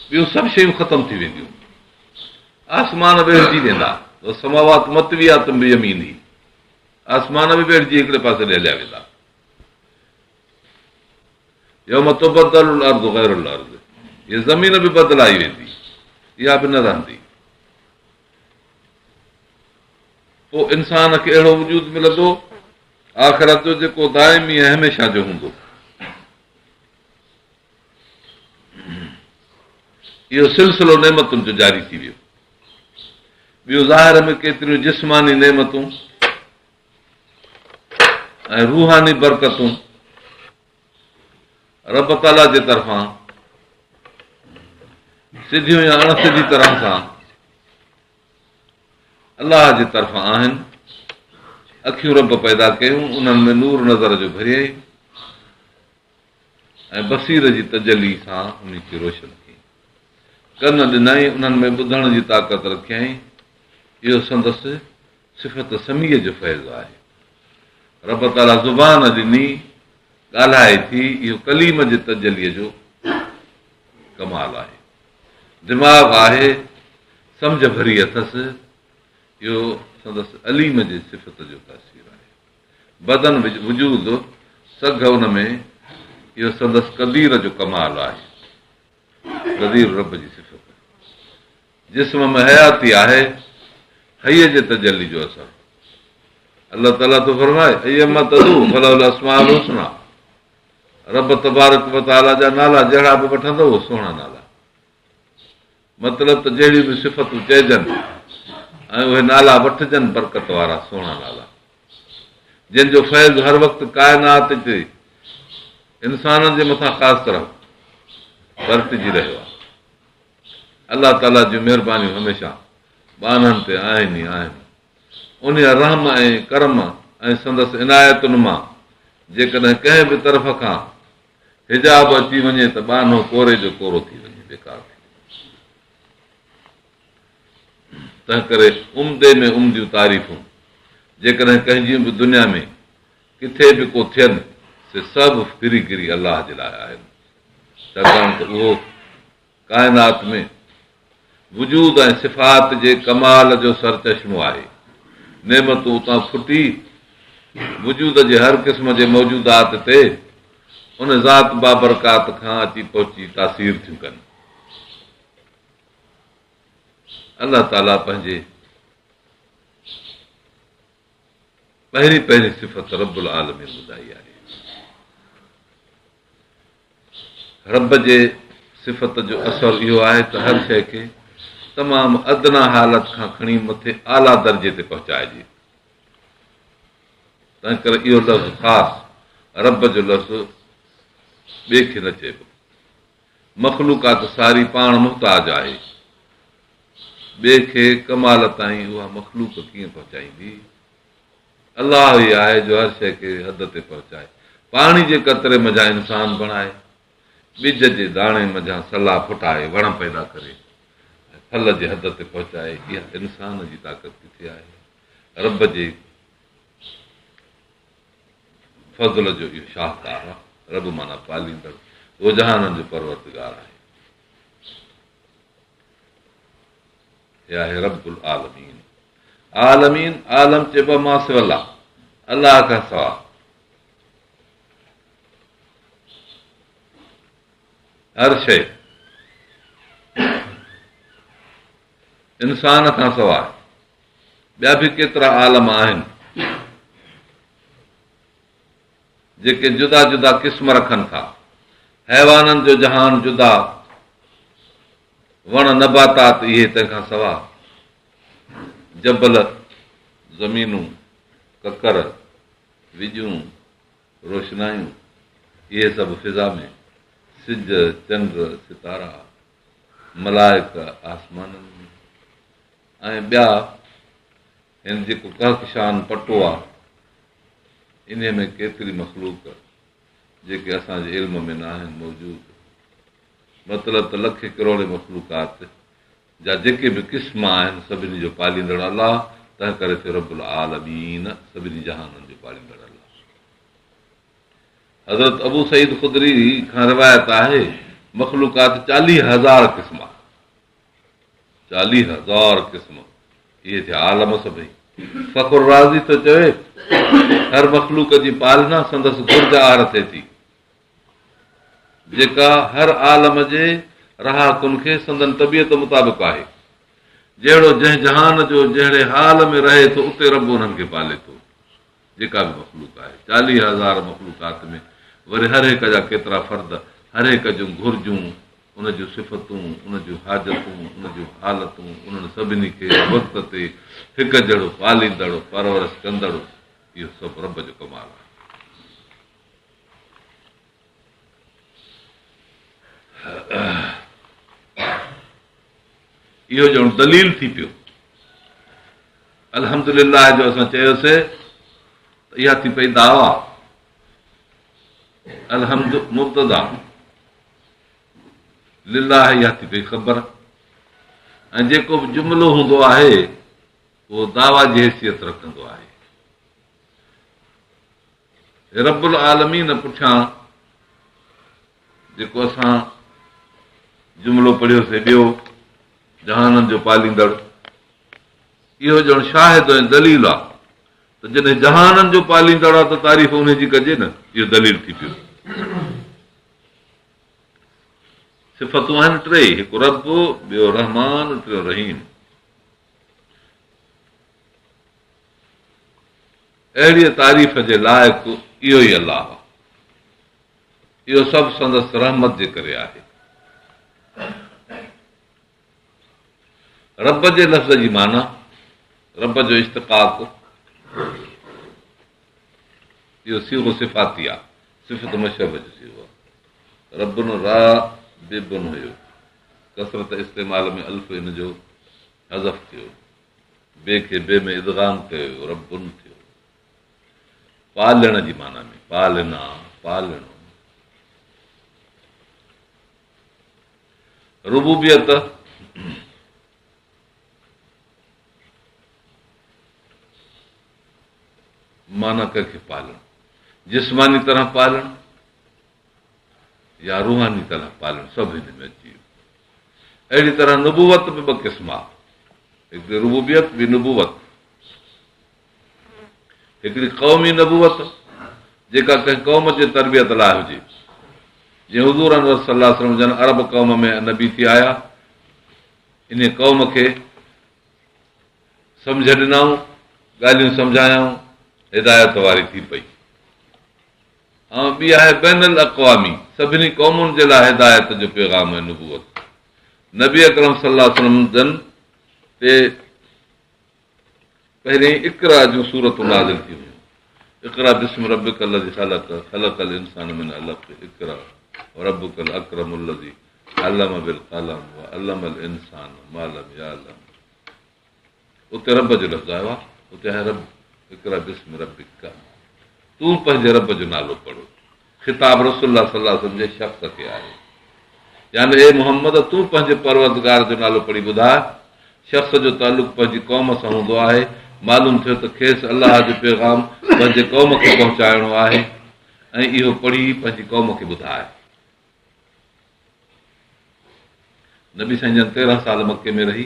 ٻيون سڀ شيون ختم ٿي وينديون، آسمان ويڙهجي ويندا، والسماوات مطويات بيمينه، آسمان به ويڙهجي هڪڙي پاسي ڏي هليا ويندا. يوم تبدل الارض غير الارض، هي زمين به بدلائي ويندي، اها به نه رهندي. پوء انسان کي اهڙو وجود ملندو آخرت جو جيڪو دائمي ۽ هميشه جو هوندو. اهو سلسلو نعمتن جو جاري ٿي ويو. ٻيو ظاهر ۾ ڪيتريون جسماني نعمتون ۽ روحاني برڪتون رب تعاليٰ جي طرفان سڌيون يا اڻ سڌي طرح سان الله جي طرفان آهن. اکيون رب پيدا ڪيون، انهن ۾ نور نظر جو ڀريائين ۽ بصير جي تجلي سان انهي کي روشن ڪيائين. ڪن ڏنائين، انهن ۾ ٻڌڻ جي طاقت رکيائين. اهو سندس صفت سميع جو فيض آهي. رب تعاليٰ زبان ڏني، ڳالهائي ٿي، اهو ڪليم جي تجليء جو ڪمال آهي. دماغ آهي، سمجهه ڀري اٿس، اهو سندس عليم جي صفت جو تاثير آهي. بدن وجود سگهه ان ۾ اهو سندس قدير جو ڪمال آهي. قدير رب جي صفت جسم ۾ حياتي آهي، حي جي تجلي جو اثر. الله تعاليٰ ٿو فرمائي ايا ما تدعوا فله الاسماء الحسنيٰ، رب تبارڪ وتعاليٰ جا نالا جهڙا به وٺندؤ سهڻا نالا. مطلب ته جهڙيون به صفتون چئجن ۽ اهي نالا وٺجن برڪت وارا سهڻا نالا جن جو فيض هر وقت ڪائنات تي انسانن جي مٿان خاص طرح برتجي رهيو آهي. الله تعاليٰ جون مهربانيون هميشه ٻانهن تي آهن ئي آهن. انهيء رحم ۽ ڪرم ۽ سندس عنايتن مان جيڪڏهن ڪنهن به طرف کان حجاب اچي وڃي ته ٻانهو ڪوري جو ڪورو ٿي وڃي، بيڪار ٿي وڃي. تنهنڪري عمدي ۾ عمديون تعريفون جيڪڏهن ڪنهن جون به دنيا ۾ ڪٿي به ڪو ٿين، سي سڀ ڦري گهري الله جي لاء آهن، ڇاڪاڻ ته اهو ڪائنات ۾ وجود ۽ صفات جي ڪمال جو سرچشمو آهي. نعمتون اتان ڦٽي وجود جي هر قسم جي موجودات تي ان ذات بابرڪات کان اچي پهچي تاثير ٿيون ڪن. الله تعاليٰ پنهنجي پهرين پهرين صفت رب العالمين ٻڌائي آهي. رب جي صفت جو اثر اهو آهي ته هر شيء کي تمام ادنيٰ حالت کان کڻي مٿي اعليٰ درجي تي پهچائجي. تنهنڪري اهو لفظ خاص رب جو لفظ ٻئي کي نه چئبو. مخلوقات ساري پاڻ محتاج آهي. ٻئي کي ڪمال تائين اها مخلوق ڪيئن پهچائيندي؟ الله ئي آهي جو هر شيء کي حد تي پهچائي. پاڻي جي قطري منجهان انسان بڻائي، ٻج جي داڻي منجهان سلا ڦٽائي وڻ پيدا ڪري ۽ ڦل جي حد تي پهچائي، اها انسان جي طاقت ڪٿي آهي؟ رب جي فضل جو اهو شاهڪار آهي. رب معنيٰ پاليندڙ، اهو جهانن جو پروردگار آهي. هي آهي رب العالمين. عالمين، عالم چئبو آهي ما سوي الله، الله کان سوا. هر شيء انسان کان سواء ٻيا به ڪيترا عالم آهن جيڪي جدا جدا قسم رکن ٿا. حيوانن جو جهان جدا، وڻ نباتات اهي تنهن کان سوا جبل، زمينون، ڪڪر، وڄون، روشنايون، اهي سڀ فضا ۾، سج، چنڊ، ستارا، ملائڪ آسمانن ۾. ۽ ٻيا هن جيڪو ڪهڪشان پٽو آ انهيء ۾ ڪيتري مخلوق جيڪي اسان جي علم ۾ ناهن موجود مطلب ته لکين ڪروڙين مخلوقات جا جيڪي به قسم آهن سڀني جو پاليندڙ الله تنهن ڪري ٿيو رب العالمين سڀني جهانن جو پاليندڙ الله. حضرت ابو سعيد خدري کان روايت آهي مخلوقات چاليهه هزار قسم آ. 40,000 قسم، اهي ٿيا عالم سڀئي. فخر رازي ٿو چوي، هر مخلوق جي پالنا سندس گهرج آهر ٿئي ٿي، جيڪا هر عالم جي رهاڪن کي سندن طبيعت مطابق آهي. جهڙو جنهن جهان جو جهڙي حال ۾ رهي ٿو، اتي رب انهن کي پالي ٿو. جيڪا به مخلوق آهي، 40,000 مخلوقات ۾ وري هر هڪ جا ڪيترا فرد، هر هڪ جون گهرجون، ان جون صفتون، ان جون حاجتون، ان جون حالتون، انهن سڀني کي وقت تي هڪ جهڙو پاليندڙ، پرورش ڪندڙ، اهو سڀ رب جو ڪمال آهي. اهو ڄڻ دليل ٿي پيو. الحمد لله جو اسان چيوسي ته اها ٿي پئي دعويٰ الحمد مبتدا لله اها ٿي پئي خبر ۽ جيڪو به جملو هوندو آهي اهو دعويٰ جي حيثيت رکندو آهي رب العالمين پٺيان جيڪو اسان جملو پڙهيوسي ٻيو جهانن جو پاليندڙ اهو ڄڻ شاهد ۽ دليل آ ته جڏهن جهانن جو پاليندڙ آ ته تعريف ان جي ڪجي نه اهو دليل ٿي پيو صفتون آهن ٽي هڪ رب ٻيو رحمان ٽيون رحيم اهڙيء تعريف جي لائق اهو ئي الله آهي. اهو سڀ سندس رحمت جي ڪري آهي. رب جي لفظ جي معنيٰ، رب جو اشتقاق، اهو صيغو صفاتي آهي، صفت مشبه جو صيغو آهي. رب رابب هيو، ڪثرت استعمال ۾ الف ان جو حذف ٿيو. بي کي بي ۾ ادغام ڪيو ويو، ربٌ ٿيو. پالڻ جي معنيٰ ۾ پالنا، پالڻو. ربوبيت معنيٰ ڪنهن کي پالڻ، جسماني طرح پالڻ يا روحاني طرح پالڻ سڀ هن ۾ اچي ويو. اهڙي طرح نبوت به ٻه قسم آهي، هڪڙي ربوبيت ٻي نبوت. هڪڙي قومي نبوت جيڪا ڪنهن قوم جي تربيت لاء هجي، جيئن حضور انور صلي الله عليه وسلم جن عرب قوم ۾ نبي ٿي آيا، انهي قوم کي سمجهه ڏنائون، ڳالهيون سمجهايائون، هدايت واري ٿي پئي. ۽ ٻي آهي بين الاقوامي، سڀني قومن جي لاء هدايت جو پيغام ۽ نبوت. نبي اڪرم صلي الله عليه وسلم جن تي پهرين اقرا جون سورتون نازل ٿيون هيون. اقرا باسم ربک الذي خلق، خلق الانسان من علق، اقرا وربک الاڪرم الذي علم بالقلم وعلم الانسان ما لم يعلم. اتي رب جو لفظ آيو آهي، اتي آهي رب، اقرا باسم ربک، تون پنهنجي رب جو نالو پڙهه. خطاب رسول الله صلي الله عليه وسلم جي شخص کي آهي. يعني اي محمد! تون پنهنجي پروردگار جو نالو پڙهي ٻڌاء. شخص جو تعلق پنهنجي قوم سان هوندو آهي. معلوم ٿيو ته کيس الله جو پيغام پنهنجي قوم کي پهچائڻو آهي ۽ اهو پڙهي پنهنجي قوم کي ٻڌاء. نبي سائين جن 13 سال مڪي ۾ رهي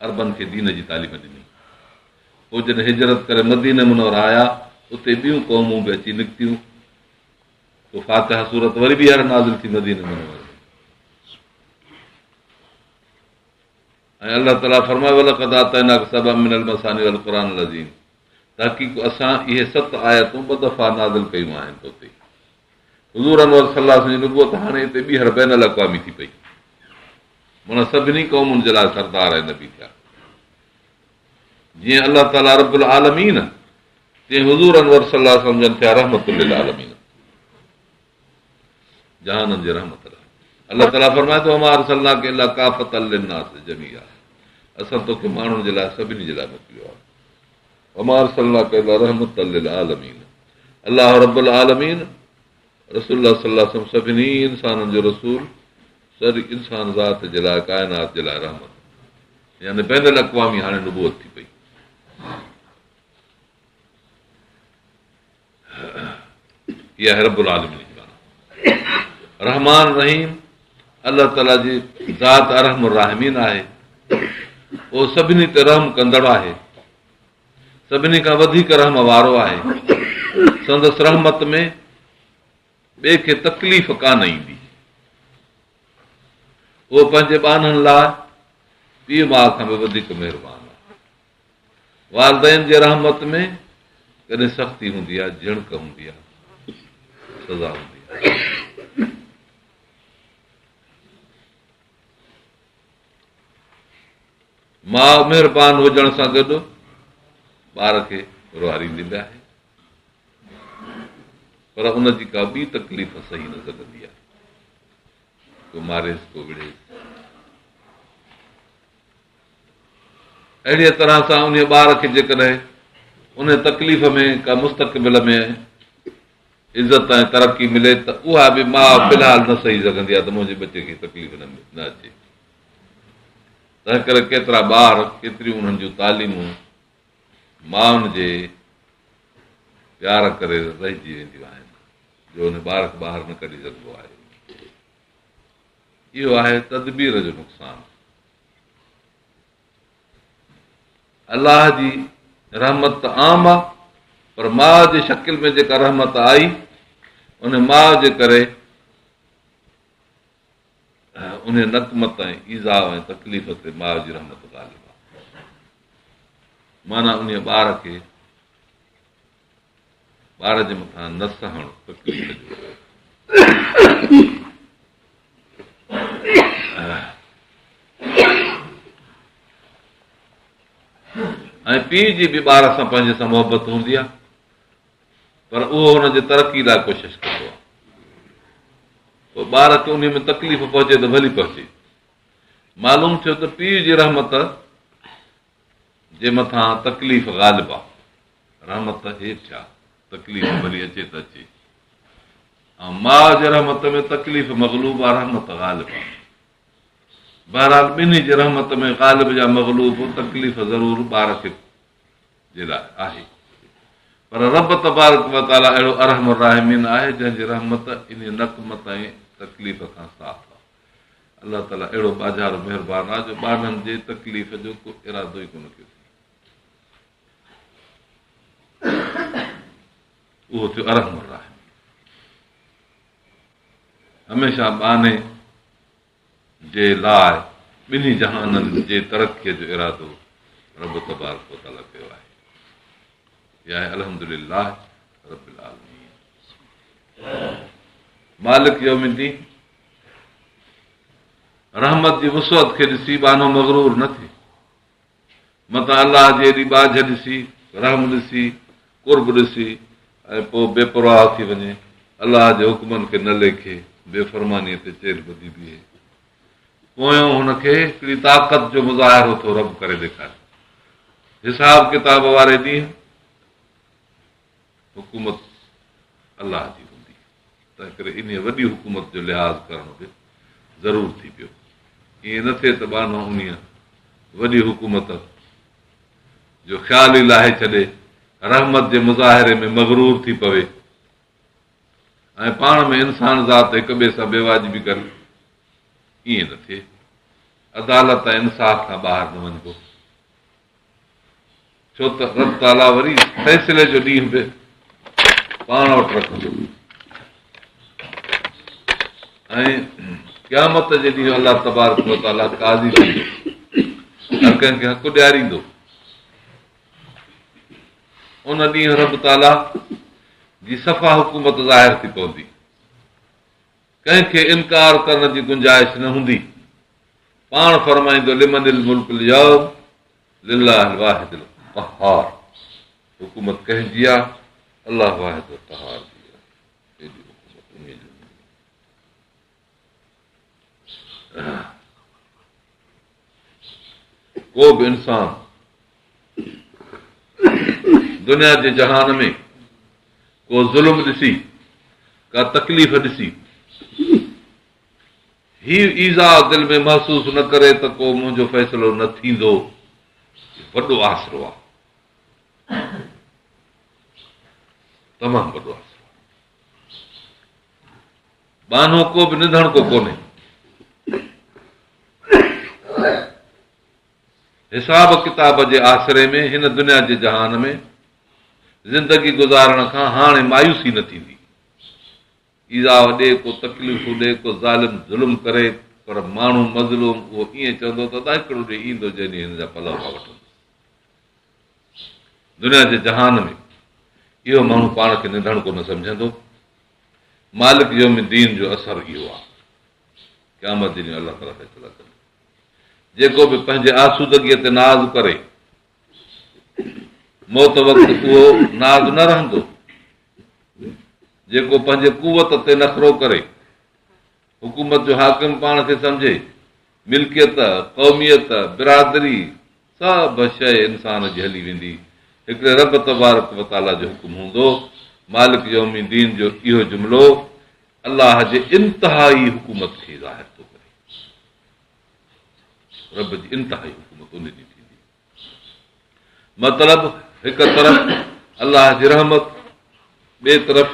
عربن کي دين جي تعليم ڏني. پوء جڏهن هجرت ڪري مدينه منوره آيا، اتي ٻيون قومون به اچي نڪتيون. پوء فاتحه سورت وري ٻيهر نازل ٿي مدينه منوره ۾. ۽ الله تعاليٰ فرمايو ولقد آتيناڪ سبعا من المثاني والقرآن العظيم تحقيق اسان اهي ست آيتون ٻه دفعا نازل ڪيون آهن تو تي. حضور انور صلي الله عليه وسلم جي نبوت هاڻي هتي ٻيهر بين الاقوامي ٿي پئي. معنيٰ سڀني قومن جي لاء سردار ۽ نبي ٿيا. جيئن الله تعاليٰ رب العالمين تيئن حضور انور صلي الله عليه وسلم جن ٿيا رحمت للعالمين جهانن جي رحمت لاء. الله تعاليٰ فرمائي ٿو وما ارسلناڪ الا ڪافة للناس جميعا اسان توکي ماڻهن جي لاء سڀني جي لاء موڪليو آهي. وما ارسلناڪ الا رحمة للعالمين الله رب العالمين رسول الله صلي الله عليه وسلم سڀني انسانن جو رسول سڄي انسان ذات جي لاء ڪائنات جي لاء رحمت يعني بين الاقوامي هاڻي نبوت ٿي پئي. اها آهي رب العالمين جي معنيٰ. رحمان رحيم الله تعاليٰ جي ذات ارحم الراحمين آهي. اهو سڀني تي رحم ڪندڙ آهي. سڀني کان وڌيڪ رحم وارو آهي. سندس رحمت ۾ ٻئي کي تڪليف ڪانه ايندي. اهو پنهنجي ٻانهن لاء پيء ماء کان به وڌيڪ مهربان آهي. والدين جي رحمت ۾ ڪڏهن سختي هوندي آهي، جهڻڪ هوندي آهي، سزا هوندي آهي. ماء مهربان هجڻ سان گڏ ٻار کي روئاريندي به آهي پر ان جي ڪا ٻي تڪليف سهي نه سگهندي آهي. ڪو ماريس ڪو وڙهيس. اهڙيء طرح سان انهيء ٻار کي جيڪڏهن انهيء تڪليف ۾ ڪا مستقبل ۾ عزت ۽ ترقي ملي ته اها به ماء في الحال نه سهي سگهندي آهي ته منهنجي ٻچي کي تڪليف نه اچي. تنهن ڪري ڪيترا ٻار ڪيتريون انهن جون تعليمون مائن جي پيار ڪري رهجي وينديون آهن جو ان ٻار کي ٻاهر نه ڪڍي سگهبو آهي. اهو آهي تدبير جو نقصان. الله جي رحمت ته عام آ پر ماء جي شڪل ۾ جيڪا رحمت آئي ان ماء جي ڪري ان نقمت ۽ ايذاء ۽ تڪليف تي ماء جي رحمت غالب آ. معنيٰ ان ٻار کي ٻار جي مٿان نه سهڻ تڪليف جو ۽ پيء جي به ٻار سان پنهنجي سان محبت هوندي آهي پر اهو هن جي ترقي لاء ڪوشش ڪندو آهي پوء ٻار کي ان ۾ تڪليف پهچي ته ڀلي پهچي. معلوم ٿيو ته پيء جي رحمت جي مٿان تڪليف غالب آ، رحمت هيٺ آ، تڪليف ڀلي اچي ته اچي ۽ ماء جي رحمت ۾ تڪليف مغلوب آ، رحمت غالب آ. بهرحال ٻنهي جي رحمت ۾ غالب يا مغلوب تڪليف ضرور ٻار کي جي لاء آهي پر رب تبارڪ وتعاليٰ اهڙو ارحم الراحمين آهي جنهن جي رحمت انهي نقمت ۽ تڪليف کان صاف آهي. الله تعاليٰ اهڙو ٻاجهارو مهربان آهي جو ٻانهن جي تڪليف جو ڪو ارادو ئي ڪونه ڪيو اٿئي. اهو ٿيو ارحم الراحمين. هميشه ٻانهي جي لاء ٻنهي جهانن جي ترقيء جو ارادو رب تبارڪ وتعاليٰ ڪيو آهي. اها آهي الحمد لله رب العالمين مالڪ يوم الدين رحمت جي وسعت کي ڏسي ٻانهو مغرور نه ٿئي متان الله جي ايڏي ٻاجهه ڏسي، رحم ڏسي، قرب ڏسي ۽ پوء بي پرواهه ٿي وڃي، الله جي حڪمن کي نه ليکي، بي فرمانيء تي چيلهه ٻڌي بيهي. پويان هن کي هڪڙي طاقت جو مظاهرو ٿو رب ڪري ڏيکاري. حساب ڪتاب واري ڏينهن حڪومت الله جي هوندي، تنهنڪري انهيء وڏي حڪومت جو لحاظ ڪرڻ به ضرور ٿي پيو. ائين نه ٿئي ته ٻانهو انهيء وڏي حڪومت جو خيال ئي لاهي ڇڏي، رحمت جي مظاهري ۾ مغرور ٿي پوي ۽ پاڻ ۾ انسان ذات هڪ ٻئي سان بيواجبي ڪري. ائين نه ٿئي. عدالت ۽ انصاف کان ٻاهر نه وڃبو. ڇو ته رب تعاليٰ وري فيصلي جو ڏينهن به پاڻ وٽ رکندو ۽ قيامت جي ڏينهن الله تبارڪ وتعاليٰ قاضي ٿيندو، هر ڪنهن کي حق ڏياريندو. ان ڏينهن رب تعاليٰ جي صفا حڪومت ظاهر ٿي پوندي، ڪنهن کي انڪار ڪرڻ جي گنجائش نه هوندي. پاڻ فرمائيندو لمن الملڪ اليوم لله الواحد القهار حڪومت ڪنهن جي آ؟ الله واحد القهار جي آ. ايڏي حڪومت انهيء جي هوندي. ڪو به انسان دنيا جي جهان ۾ ڪو ظلم ڏسي، ڪا تڪليف ڏسي، هي ايذاء دل ۾ محسوس نه ڪري ته ڪو منهنجو فيصلو نه ٿيندو، وڏو آسرو آهي، تمام وڏو آسرو آهي. ٻانهو ڪو به نڌڻڪو ڪونهي. حساب ڪتاب جي آسري ۾ هن دنيا جي جهان ۾ زندگي گذارڻ کان هاڻي مايوسي نه ٿيندي. ايذاء ڏي، ڪو تڪليفون ڏي، ڪو ظالم ظلم ڪري، پر ماڻهو مظلوم اهو ائين چوندو ته ادا هڪڙو ڏينهن ايندو جنهن ڏينهن هن جا پلؤ مان وٺندس. دنيا جي جهان ۾ اهو ماڻهو پاڻ کي نڌڻڪو نه سمجهندو. مالڪ يوم الدين جو اثر اهو آهي. قيامت جي ڏينهن الله تعاليٰ فيصلا ڪندو. جيڪو به پنهنجي آسودگيء تي ناز ڪري، موت وقت اهو ناز نه رهندو. جيڪو پنهنجي قوت تي نخرو ڪري، حڪومت جو حاڪم پاڻ کي سمجهي، ملڪيت، قوميت، برادري سڀ شيء انسان جي هلي ويندي، هڪڙي رب تبارڪ و تعاليٰ جو حڪم هوندو. مالڪ يوم الدين جو اهو جملو الله جي انتهائي حڪومت کي ظاهر ٿو ڪري. رب جي انتهائي حڪومت ان ڏينهن ٿيندي. مطلب هڪ طرف الله جي رحمت، ٻئي طرف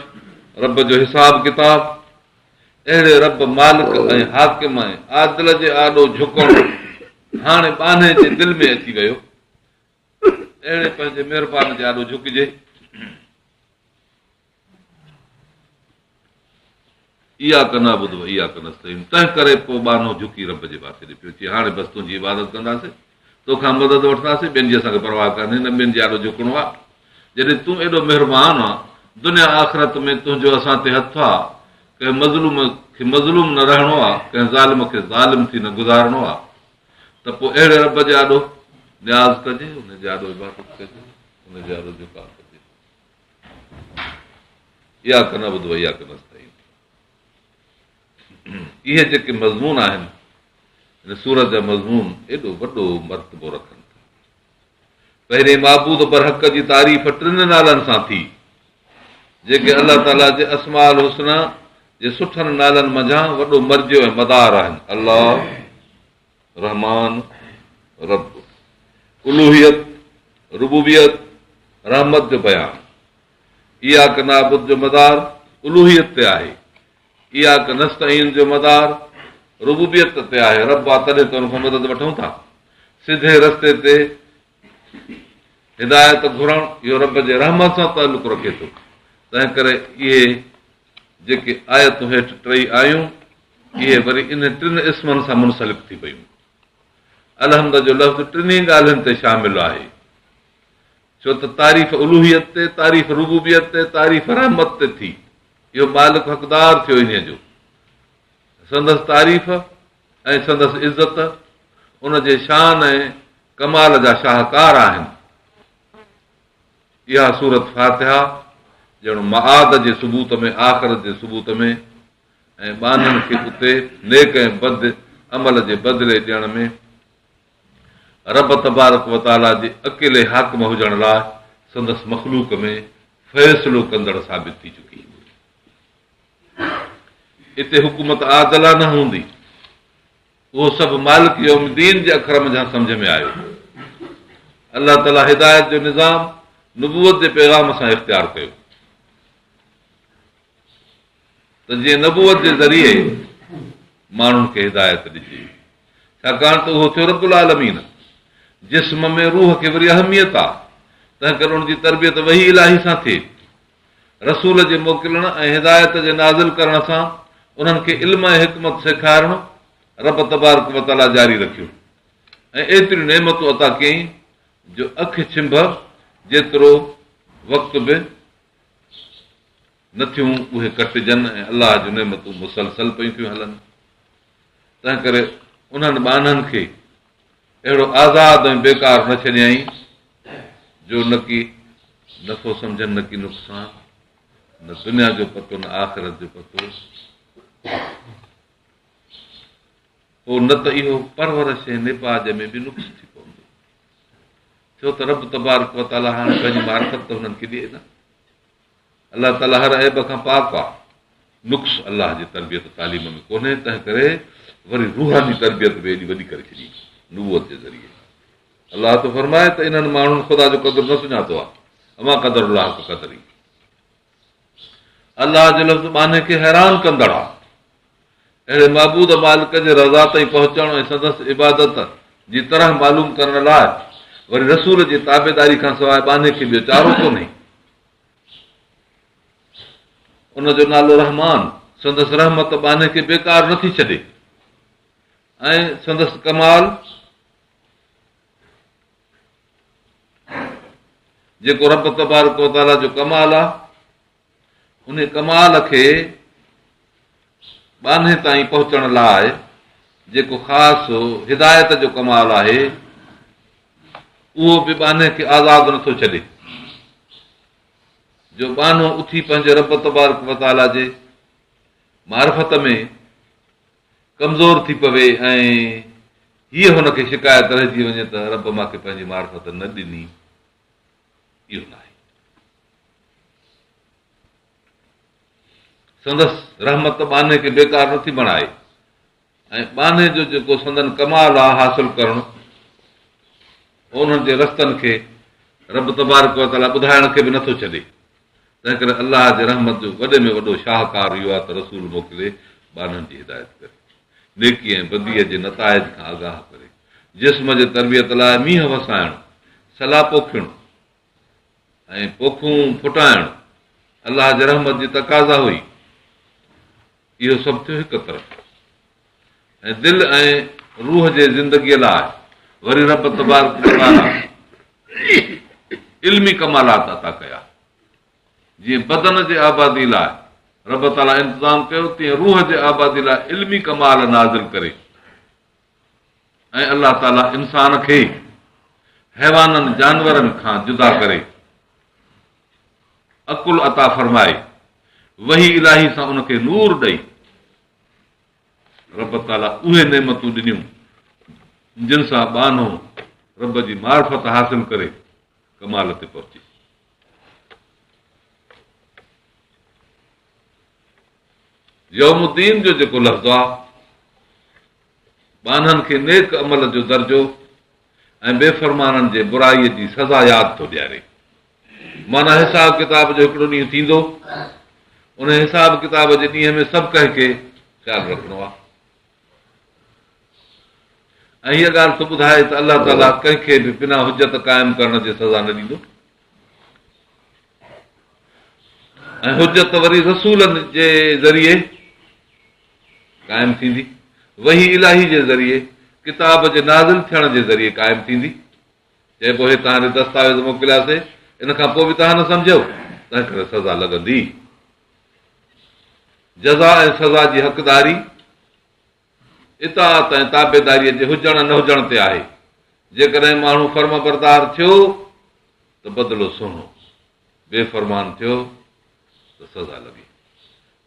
رب جو حساب ڪتاب. اهڙي رب مالڪ ۽ حاڪم ۽ عادل جي آڏو جهڪڻ هاڻي ٻانهي جي دل ۾ اچي ويو. اهڙي پنهنجي مهربان جي آڏو جهڪجي. اياڪ نعبد و اياڪ نستعين تنهن ڪري پوء ٻانهو جهڪي رب جي پاسي ڏي پيو چي هاڻي بس تنهنجي عبادت ڪنداسين توکان مدد وٺنداسين ٻين جي اسان کي پرواهه ڪانهي نه ٻين جي آڏو جهڪڻو آهي جڏهن تون ايڏو مهربان آ دنيا آخرت ۾ تنهنجو اسان تي هٿ آ ڪنهن مظلوم کي مظلوم نه رهڻو آ ڪنهن ظالم کي ظالم ٿي نه گذارڻو آ ته پوء اهڙي رب جي آڏو نياز ڪجي ان جي آڏو عبادت ڪجي ان جي آڏو جهڪاء ڪجي اياڪ نعبد و اياڪ نستعين اهي جيڪي مضمون آهن هن سورت جا مضمون ايڏو وڏو مرتبو رکن ٿا. پهرين معبود برحق جي تعريف ٽن نالن سان ٿي، جيڪي الله تعاليٰ جي اسماء الحسنيٰ جي سٺن نالن منجهان وڏو مرجع ۽ مدار آهن، الله، رحمان، رب. الوهيت، ربوبيت، رحمت جو بيان. اياڪ نعبد جو مدار الوهيت تي آهي. اياڪ نستعين جو مدار ربوبيت تي آهي، رب آ تڏهن ته ان کان مدد وٺون ٿا. سڌي رستي تي هدايت گهرڻ اهو رب جي رحمت سان تعلق رکي ٿو. تنهن ڪري اهي جيڪي آيتون هيٺ ٽئي آيون، اهي وري انهن ٽن اسمن سان منسلڪ ٿي پيون. الحمد جو لفظ ٽنهي ڳالهين تي شامل آهي. ڇو ته تعريف الوهيت تي، تعريف ربوبيت تي، تعريف رحمت تي ٿي. اهو مالڪ حقدار ٿيو انهيء جو. سندس تعريف ۽ سندس عزت ان جي شان ۽ ڪمال جا شاهڪار آهن. اها سورت فاتحه ڄڻ معاد جي ثبوت ۾، آخرت جي ثبوت ۾ ۽ ٻانهن کي اتي نيڪ ۽ بد عمل جي بدلي ڏيڻ ۾ رب تبارڪ و تعاليٰ جي اڪيلي حاڪم هجڻ لاء سندس مخلوق ۾ فيصلو ڪندڙ ثابت ٿي چڪي. اتي حڪومت عادلانه هوندي. اهو سڀ مالڪ يوم الدين جي اکر منجهان سمجهه ۾ آيو. الله تعاليٰ هدايت جو نظام نبوت جي پيغام سان اختيار ڪيو. ته جيئن نبوت جي ذريعي ماڻهن کي هدايت ڏجي، ڇاڪاڻ ته اهو ٿيو رب العالمين. جسم ۾ روح کي وري اهميت آ، تنهنڪري ان جي تربيت وحي الاهي سان ٿئي. رسول جي موڪلڻ ۽ هدايت جي نازل ڪرڻ سان انهن کي علم ۽ حڪمت سيکارڻ رب تبارڪ وتعاليٰ جاري رکيو ۽ ايتريون نعمتون عطا ڪيائين جو اک ڇنڀ جيترو وقت به نه ٿيون اهي ڪٽجن ۽ الله جون نعمتون مسلسل پيون ٿيون هلن. تنهنڪري انهن ٻانهن کي اهڙو آزاد ۽ بيڪار نه ڇڏيائين جو نڪي نفعو سمجهن نڪي نقصان، نه دنيا جو پتو نه آخرت جو پتو. پوء نه ته اهو پرورش ۽ نيپاج ۾ به نقص ٿي پوندو. ڇو ته رب تبارڪ وتعاليٰ هاڻي پنهنجي معرفت ته هنن کي ڏئي نه. الله تعاليٰ هر عيب کان پاڪ آ. نقص الله جي تربيت تعليم ۾ ڪونهي، تنهن ڪري وري روحاني تربيت به ايڏي وڏي ڪري ڇڏي نبوت جي ذريعي. الله ٿو فرمائي ته انهن ماڻهن خدا جو قدر نه سڃاتو آ، وما قدروا الله حق قدره. الله جو لفظ ٻانهي کي حيران ڪندڙ آ. اهڙي معبود مالڪ جي رضا تائين پهچڻ ۽ سندس عبادت جي طرح معلوم ڪرڻ لاء وري رسول جي تابعداري کان سواء ٻانهي کي ٻيو چارو ڪونهي. ان جو نالو رحمان، سندس رحمت ٻانهي کي بيڪار نٿي ڇڏي ۽ سندس ڪمال جيڪو رب تبارڪ وتعاليٰ جو ڪمال آهي، ان ڪمال کي ٻانهي تائين پهچڻ لاء جيڪو خاص هدايت جو ڪمال آهي، اهو به ٻانهي کي آزاد نٿو ڇڏي، جو ٻانهو اٿي پنهنجي رب تبارڪ وتعاليٰ جي معرفت ۾ ڪمزور ٿي پوي ۽ هيء هن کي شڪايت رهجي وڃي ته رب مان کي پنهنجي معرفت نه ڏني، اهو ناهي. سندس رحمت ٻانهي کي بيڪار نٿي بڻائي ۽ ٻانهي جو جيڪو سندن ڪمال آهي حاصل ڪرڻ، انهن جي رستن کي رب تبارڪ وتعاليٰ ٻڌائڻ کي به نٿو ڇڏي. تنهن ڪري الله جي رحمت جو وڏي ۾ وڏو شاهڪار اهو آهي ته رسول موڪلي ٻانهن جي هدايت ڪري، نيڪي ۽ بديء جي نتائج کان آگاهه ڪري، جسم جي تربيت لاء مينهن وسائڻ، سلا پوکڻ، ۽ پوکون ڦٽائڻ الله جي رحمت جي تقاضا هئي. اهو سڀ ٿيو هڪ طرف ۽ دل ۽ روح جي زندگيء لاء وري رب تبارڪ وتعاليٰ علمي ڪمالات عطا ڪيا. جيئن بدن جي آبادي لاء رب تعاليٰ انتظام ڪيو، تيئن روح جي آبادي لاء علمي ڪمال نازل ڪري ۽ الله تعاليٰ انسان کي حيوانن جانورن کان جدا ڪري عقل عطا فرمائي وحي الاهي سان ان کي نور ڏئي رب تعاليٰ اهي نعمتون ڏنيون جن سان ٻانهو رب جي معرفت حاصل ڪري. ڪمال تي پهچي. يوم الدين جو جيڪو لفظ آ، ٻانهن کي نيڪ عمل جو درجو ۽ بي فرمانن جي برائيء جي سزا ياد ٿو ڏياري. معنيٰ حساب ڪتاب جو هڪڙو ڏينهن ٿيندو، ان حساب ڪتاب جي ڏينهن ۾ سڀ ڪنهن کي خيال رکڻو آهي ۽ هيء ڳالهه ٿو ٻڌائي ته الله تعاليٰ ڪنهن کي به بنا حجت قائم ڪرڻ جي سزا نه ڏيندو ۽ حجت وري رسولن جي ذريعي قائم ٿيندي، وحي الاهي جي ذريعي، ڪتاب جي نازل ٿيڻ جي ذريعي قائم ٿيندي. چئبو هي توهان ڏي دستاويز موڪلياسي، ان کان پوء به توهان نه سمجهيو، تنهن ڪري سزا لڳندي. جزا ۽ سزا جي حقداري اطاعت ۽ تابعداريء جي هجڻ نه هجڻ تي آهي. جيڪڏهن ماڻهو فرمانبردار ٿيو ته بدلو سهڻو، بي فرمان ٿيو ته سزا لڳي.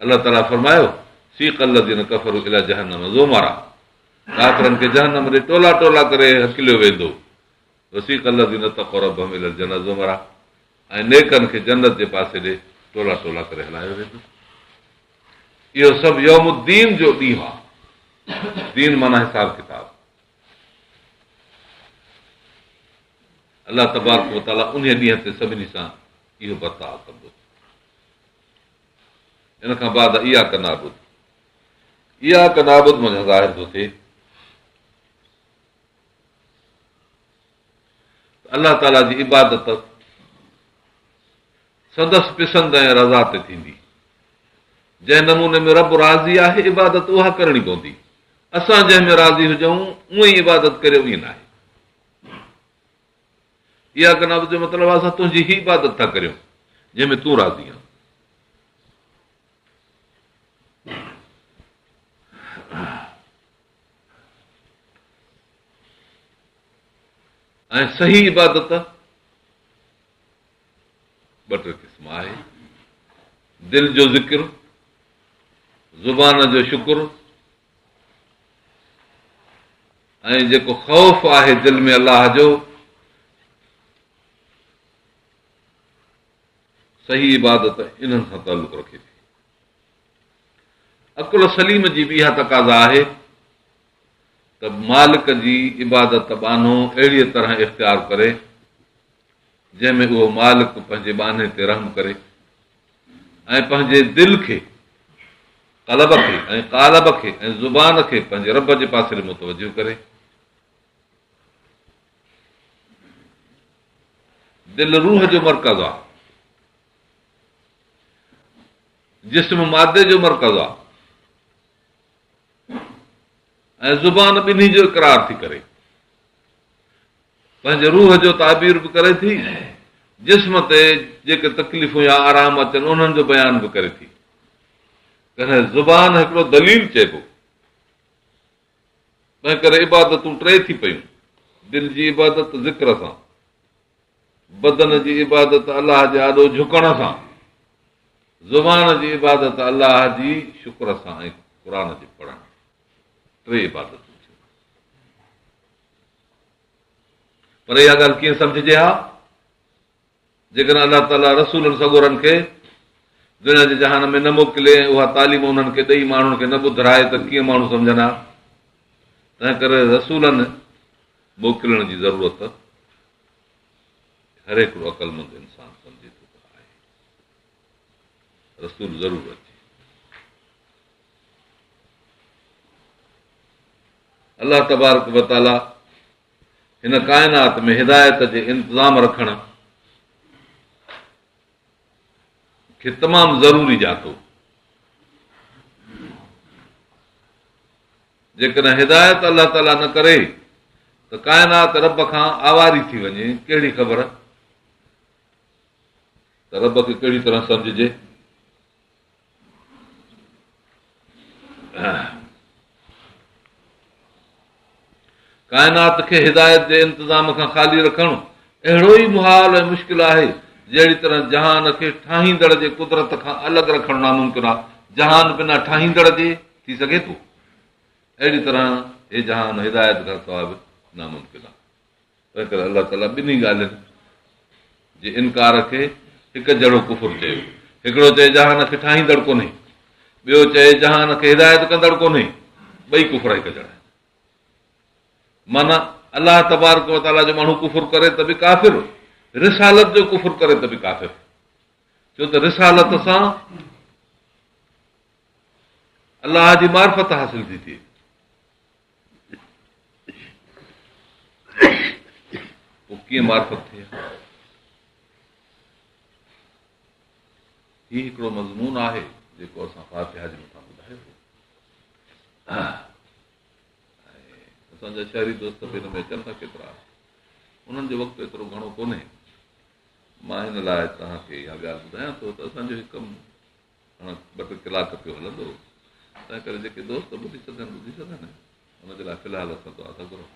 الله تعاليٰ فرمايو، سيق الذين ڪفروا الي جهنم زمرا ڪافرن کي جهنم ڏي ٽولا ٽولا ڪري هڪليو ويندو. وسيق الذين اتقوا ربهم الي الجنة زمرا ۽ نيڪن کي جنت جي پاسي ڏي ٽولا ٽولا ڪري هلايو ويندو. اهو سڀ يوم الدين جو ڏينهن آهي. دين معنيٰ حساب ڪتاب. الله تبارڪ وتعاليٰ انهيء ڏينهن تي سڀني سان اهو برتاء ڪندو. ان کان بعد اياڪ نعبد اياڪ نعبد منجهان ظاهر ٿو ٿئي الله تعاليٰ جي عبادت سندس پسند ۽ رضا تي ٿيندي. جنهن نموني ۾ رب راضي آهي عبادت اها ڪرڻي پوندي. اسان جنهن ۾ راضي هجون اونئن ئي عبادت ڪريو ائين ناهي. اياڪ نعبد جو مطلب آهي اسان تنهنجي ئي عبادت ٿا ڪريون جنهن ۾ تون راضي آهين. ۽ صحيح عبادت ٻه ٽي قسم آهي، دل جو ذڪر، زبان جو شڪر ۽ جيڪو خوف آهي دل ۾ الله جو، صحيح عبادت انهن سان تعلق رکي ٿي. عقل سليم جي به اها تقاضا آهي ته مالڪ جي عبادت ٻانهو اهڙيء طرح اختيار ڪري جنهن ۾ اهو مالڪ پنهنجي ٻانهي تي رحم ڪري ۽ پنهنجي دل کي، قلب کي ۽ قالب کي ۽ زبان کي پنهنجي رب جي پاسي ڏي متوجه ڪري. دل روح جو مرڪز آهي. جسم مادي جو مرڪز آهي ۽ زبان ٻنهي جو اقرار ٿي ڪري. پنهنجي روح جو تعبير به ڪري ٿي، جسم تي جيڪي تڪليفون يا آرام اچن انهن جو بيان به ڪري ٿي. تڏهن زبان هڪڙو دليل چئبو. تنهن ڪري عبادتون ٽي ٿي پيون، دل جي عبادت ذڪر سان، بدن جي عبادت الله جي آڏو جهڪڻ سان، زبان جي عبادت الله جي شڪر سان ۽ قرآن جي پڙهڻ. ٽي عبادتون ٿيون. پر اها ڳالهه ڪيئن سمجهجي ها جيڪڏهن الله تعاليٰ رسولن سڳورن کي دنيا جي جهان ۾ نه موڪلي ۽ اها تعليم انهن کي ڏئي ماڻهن کي نه ٻڌرائي ته ڪيئن ماڻهو سمجهن ها؟ تنهن ڪري رسولن موڪلڻ جي ضرورت هر هڪڙو عقلمند انسان سمجهي ٿو ته آهي. رسول ضرور اچي. الله تبارڪ وتعاليٰ هن ڪائنات ۾ هدايت جي انتظام رکڻ کي تمام ضروري ڄاتو. جيڪڏهن هدايت الله تعاليٰ نه ڪري ته ڪائنات رب کان آواري ٿي وڃي، ڪهڙي خبر ته رب کي ڪهڙي طرح سمجهجي. ڪائنات کي هدايت جي انتظام کان خالي رکڻ اهڙو ئي محال ۽ مشڪل آهي، جهڙي طرح جهان کي ٺاهيندڙ جي قدرت کان الڳ رکڻ ناممڪن آهي. جهان بنا ٺاهيندڙ جي ٿي سگهي ٿو؟ اهڙي طرح هي جهان هدايت کان سواء به ناممڪن آهي. تنهن ڪري الله تعاليٰ ٻنهي ڳالهين. جي انڪار کي هڪ جهڙو ڪفر چيو. هڪڙو چئي جهان کي ٺاهيندڙ ڪونهي، ٻيو چئي جهان کي هدايت ڪندڙ ڪونهي، ٻئي ڪفر هڪ جهڙا آهن. معنيٰ الله تبارڪ وتعاليٰ جو ماڻهو ڪفر ڪري ته به ڪافر، رسالت جو ڪفر ڪري ته به ڪافر، ڇو ته رسالت سان الله جي معرفت حاصل ٿي ٿئي. پوء ڪيئن معرفت ٿئي؟ هي هڪڙو مضمون آهي جيڪو اسان فاتحه جي مٿان ٻڌايو هو. اسان جا شهري دوست به هن ۾ اچن ٿا ڪيترا، انهن جو وقت ايترو گهڻو ڪونهي. مان هن لاء توهان کي اها ڳالهه ٻڌايان ٿو ته اسان جو هي ڪم هاڻ ٻه ٽي ڪلاڪ پيو هلندو، تنهن ڪري جيڪي دوست ٻڌي سگهن ٻڌي سگهن، ان جي لاء في الحال اسان دعا ٿا گهرون.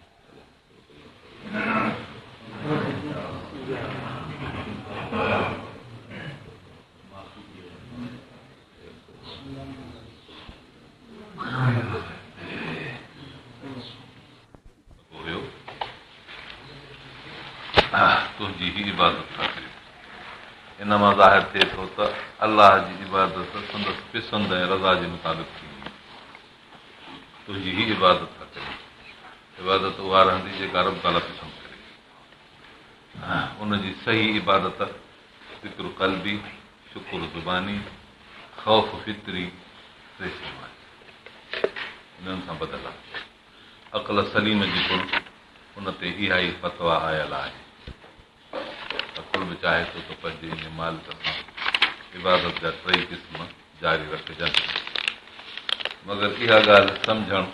هيو تنهنجي ئي عبادت ٿا ڪريون. ان مان ظاهر ٿئي ٿو ته الله جي عبادت سندس پسند ۽ رضا جي مطابق ٿيندي. تنهنجي ئي عبادت ٿا ڪريون. عبادت اها رهندي جيڪا رب تعاليٰ پسند ڪري. ان جي صحيح عبادت ذڪر قلبي، شڪر زباني، خوف فطري ٽي شيون آهن. انهن سان ٻڌل آهي. عقل سليم جي پڻ ان تي اها ئي فتويٰ آيل آهي. عقل به چاهي ٿو ته پنهنجي انهي مالڪ سان عبادت جا ٽئي قسم جاري رکجن. مگر اها ڳالهه سمجهڻ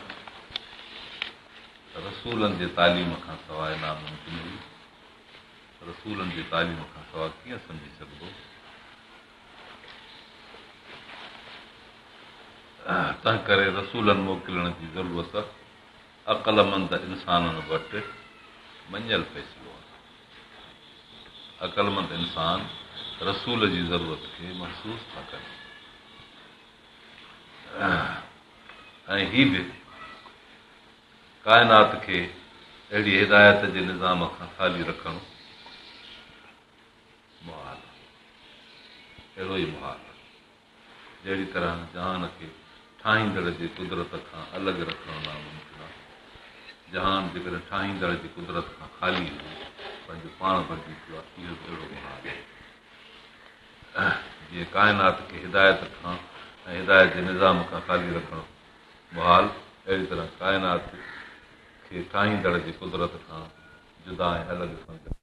رسولن جي تعليم کان سواء ناممڪن هئي. رسولن جي تعليم کان سواء ڪيئن سمجهي سگهبو؟ تنهنڪري رسولن موڪلڻ جي ضرورت عقلمند انسانن وٽ مڃيل فيصلو آهي. عقلمند انسان رسول جي ضرورت کي محسوس ٿا ڪن ۽ هي به ڪائنات کي اهڙي هدايت جي نظام کان خالي رکڻ محال آهي. اهڙو ئي محال آهي. جهڙي طرح جهان کي ٺاهيندڙ جي قدرت کان الڳ رکڻ ناممڪن آهي. جهان جيڪڏهن ٺاهيندڙ جي قدرت کان خالي هجي، پنهنجو پاڻ بڻجي پيو آهي، اهو به اهڙو محال آهي. جيئن ڪائنات کي هدايت کان ۽ هدايت جي نظام کان خالي رکڻ محال، اهڙي طرح ڪائنات کي ٺاهيندڙ جي قدرت کان جدا ۽ الڳ سمجهڻ.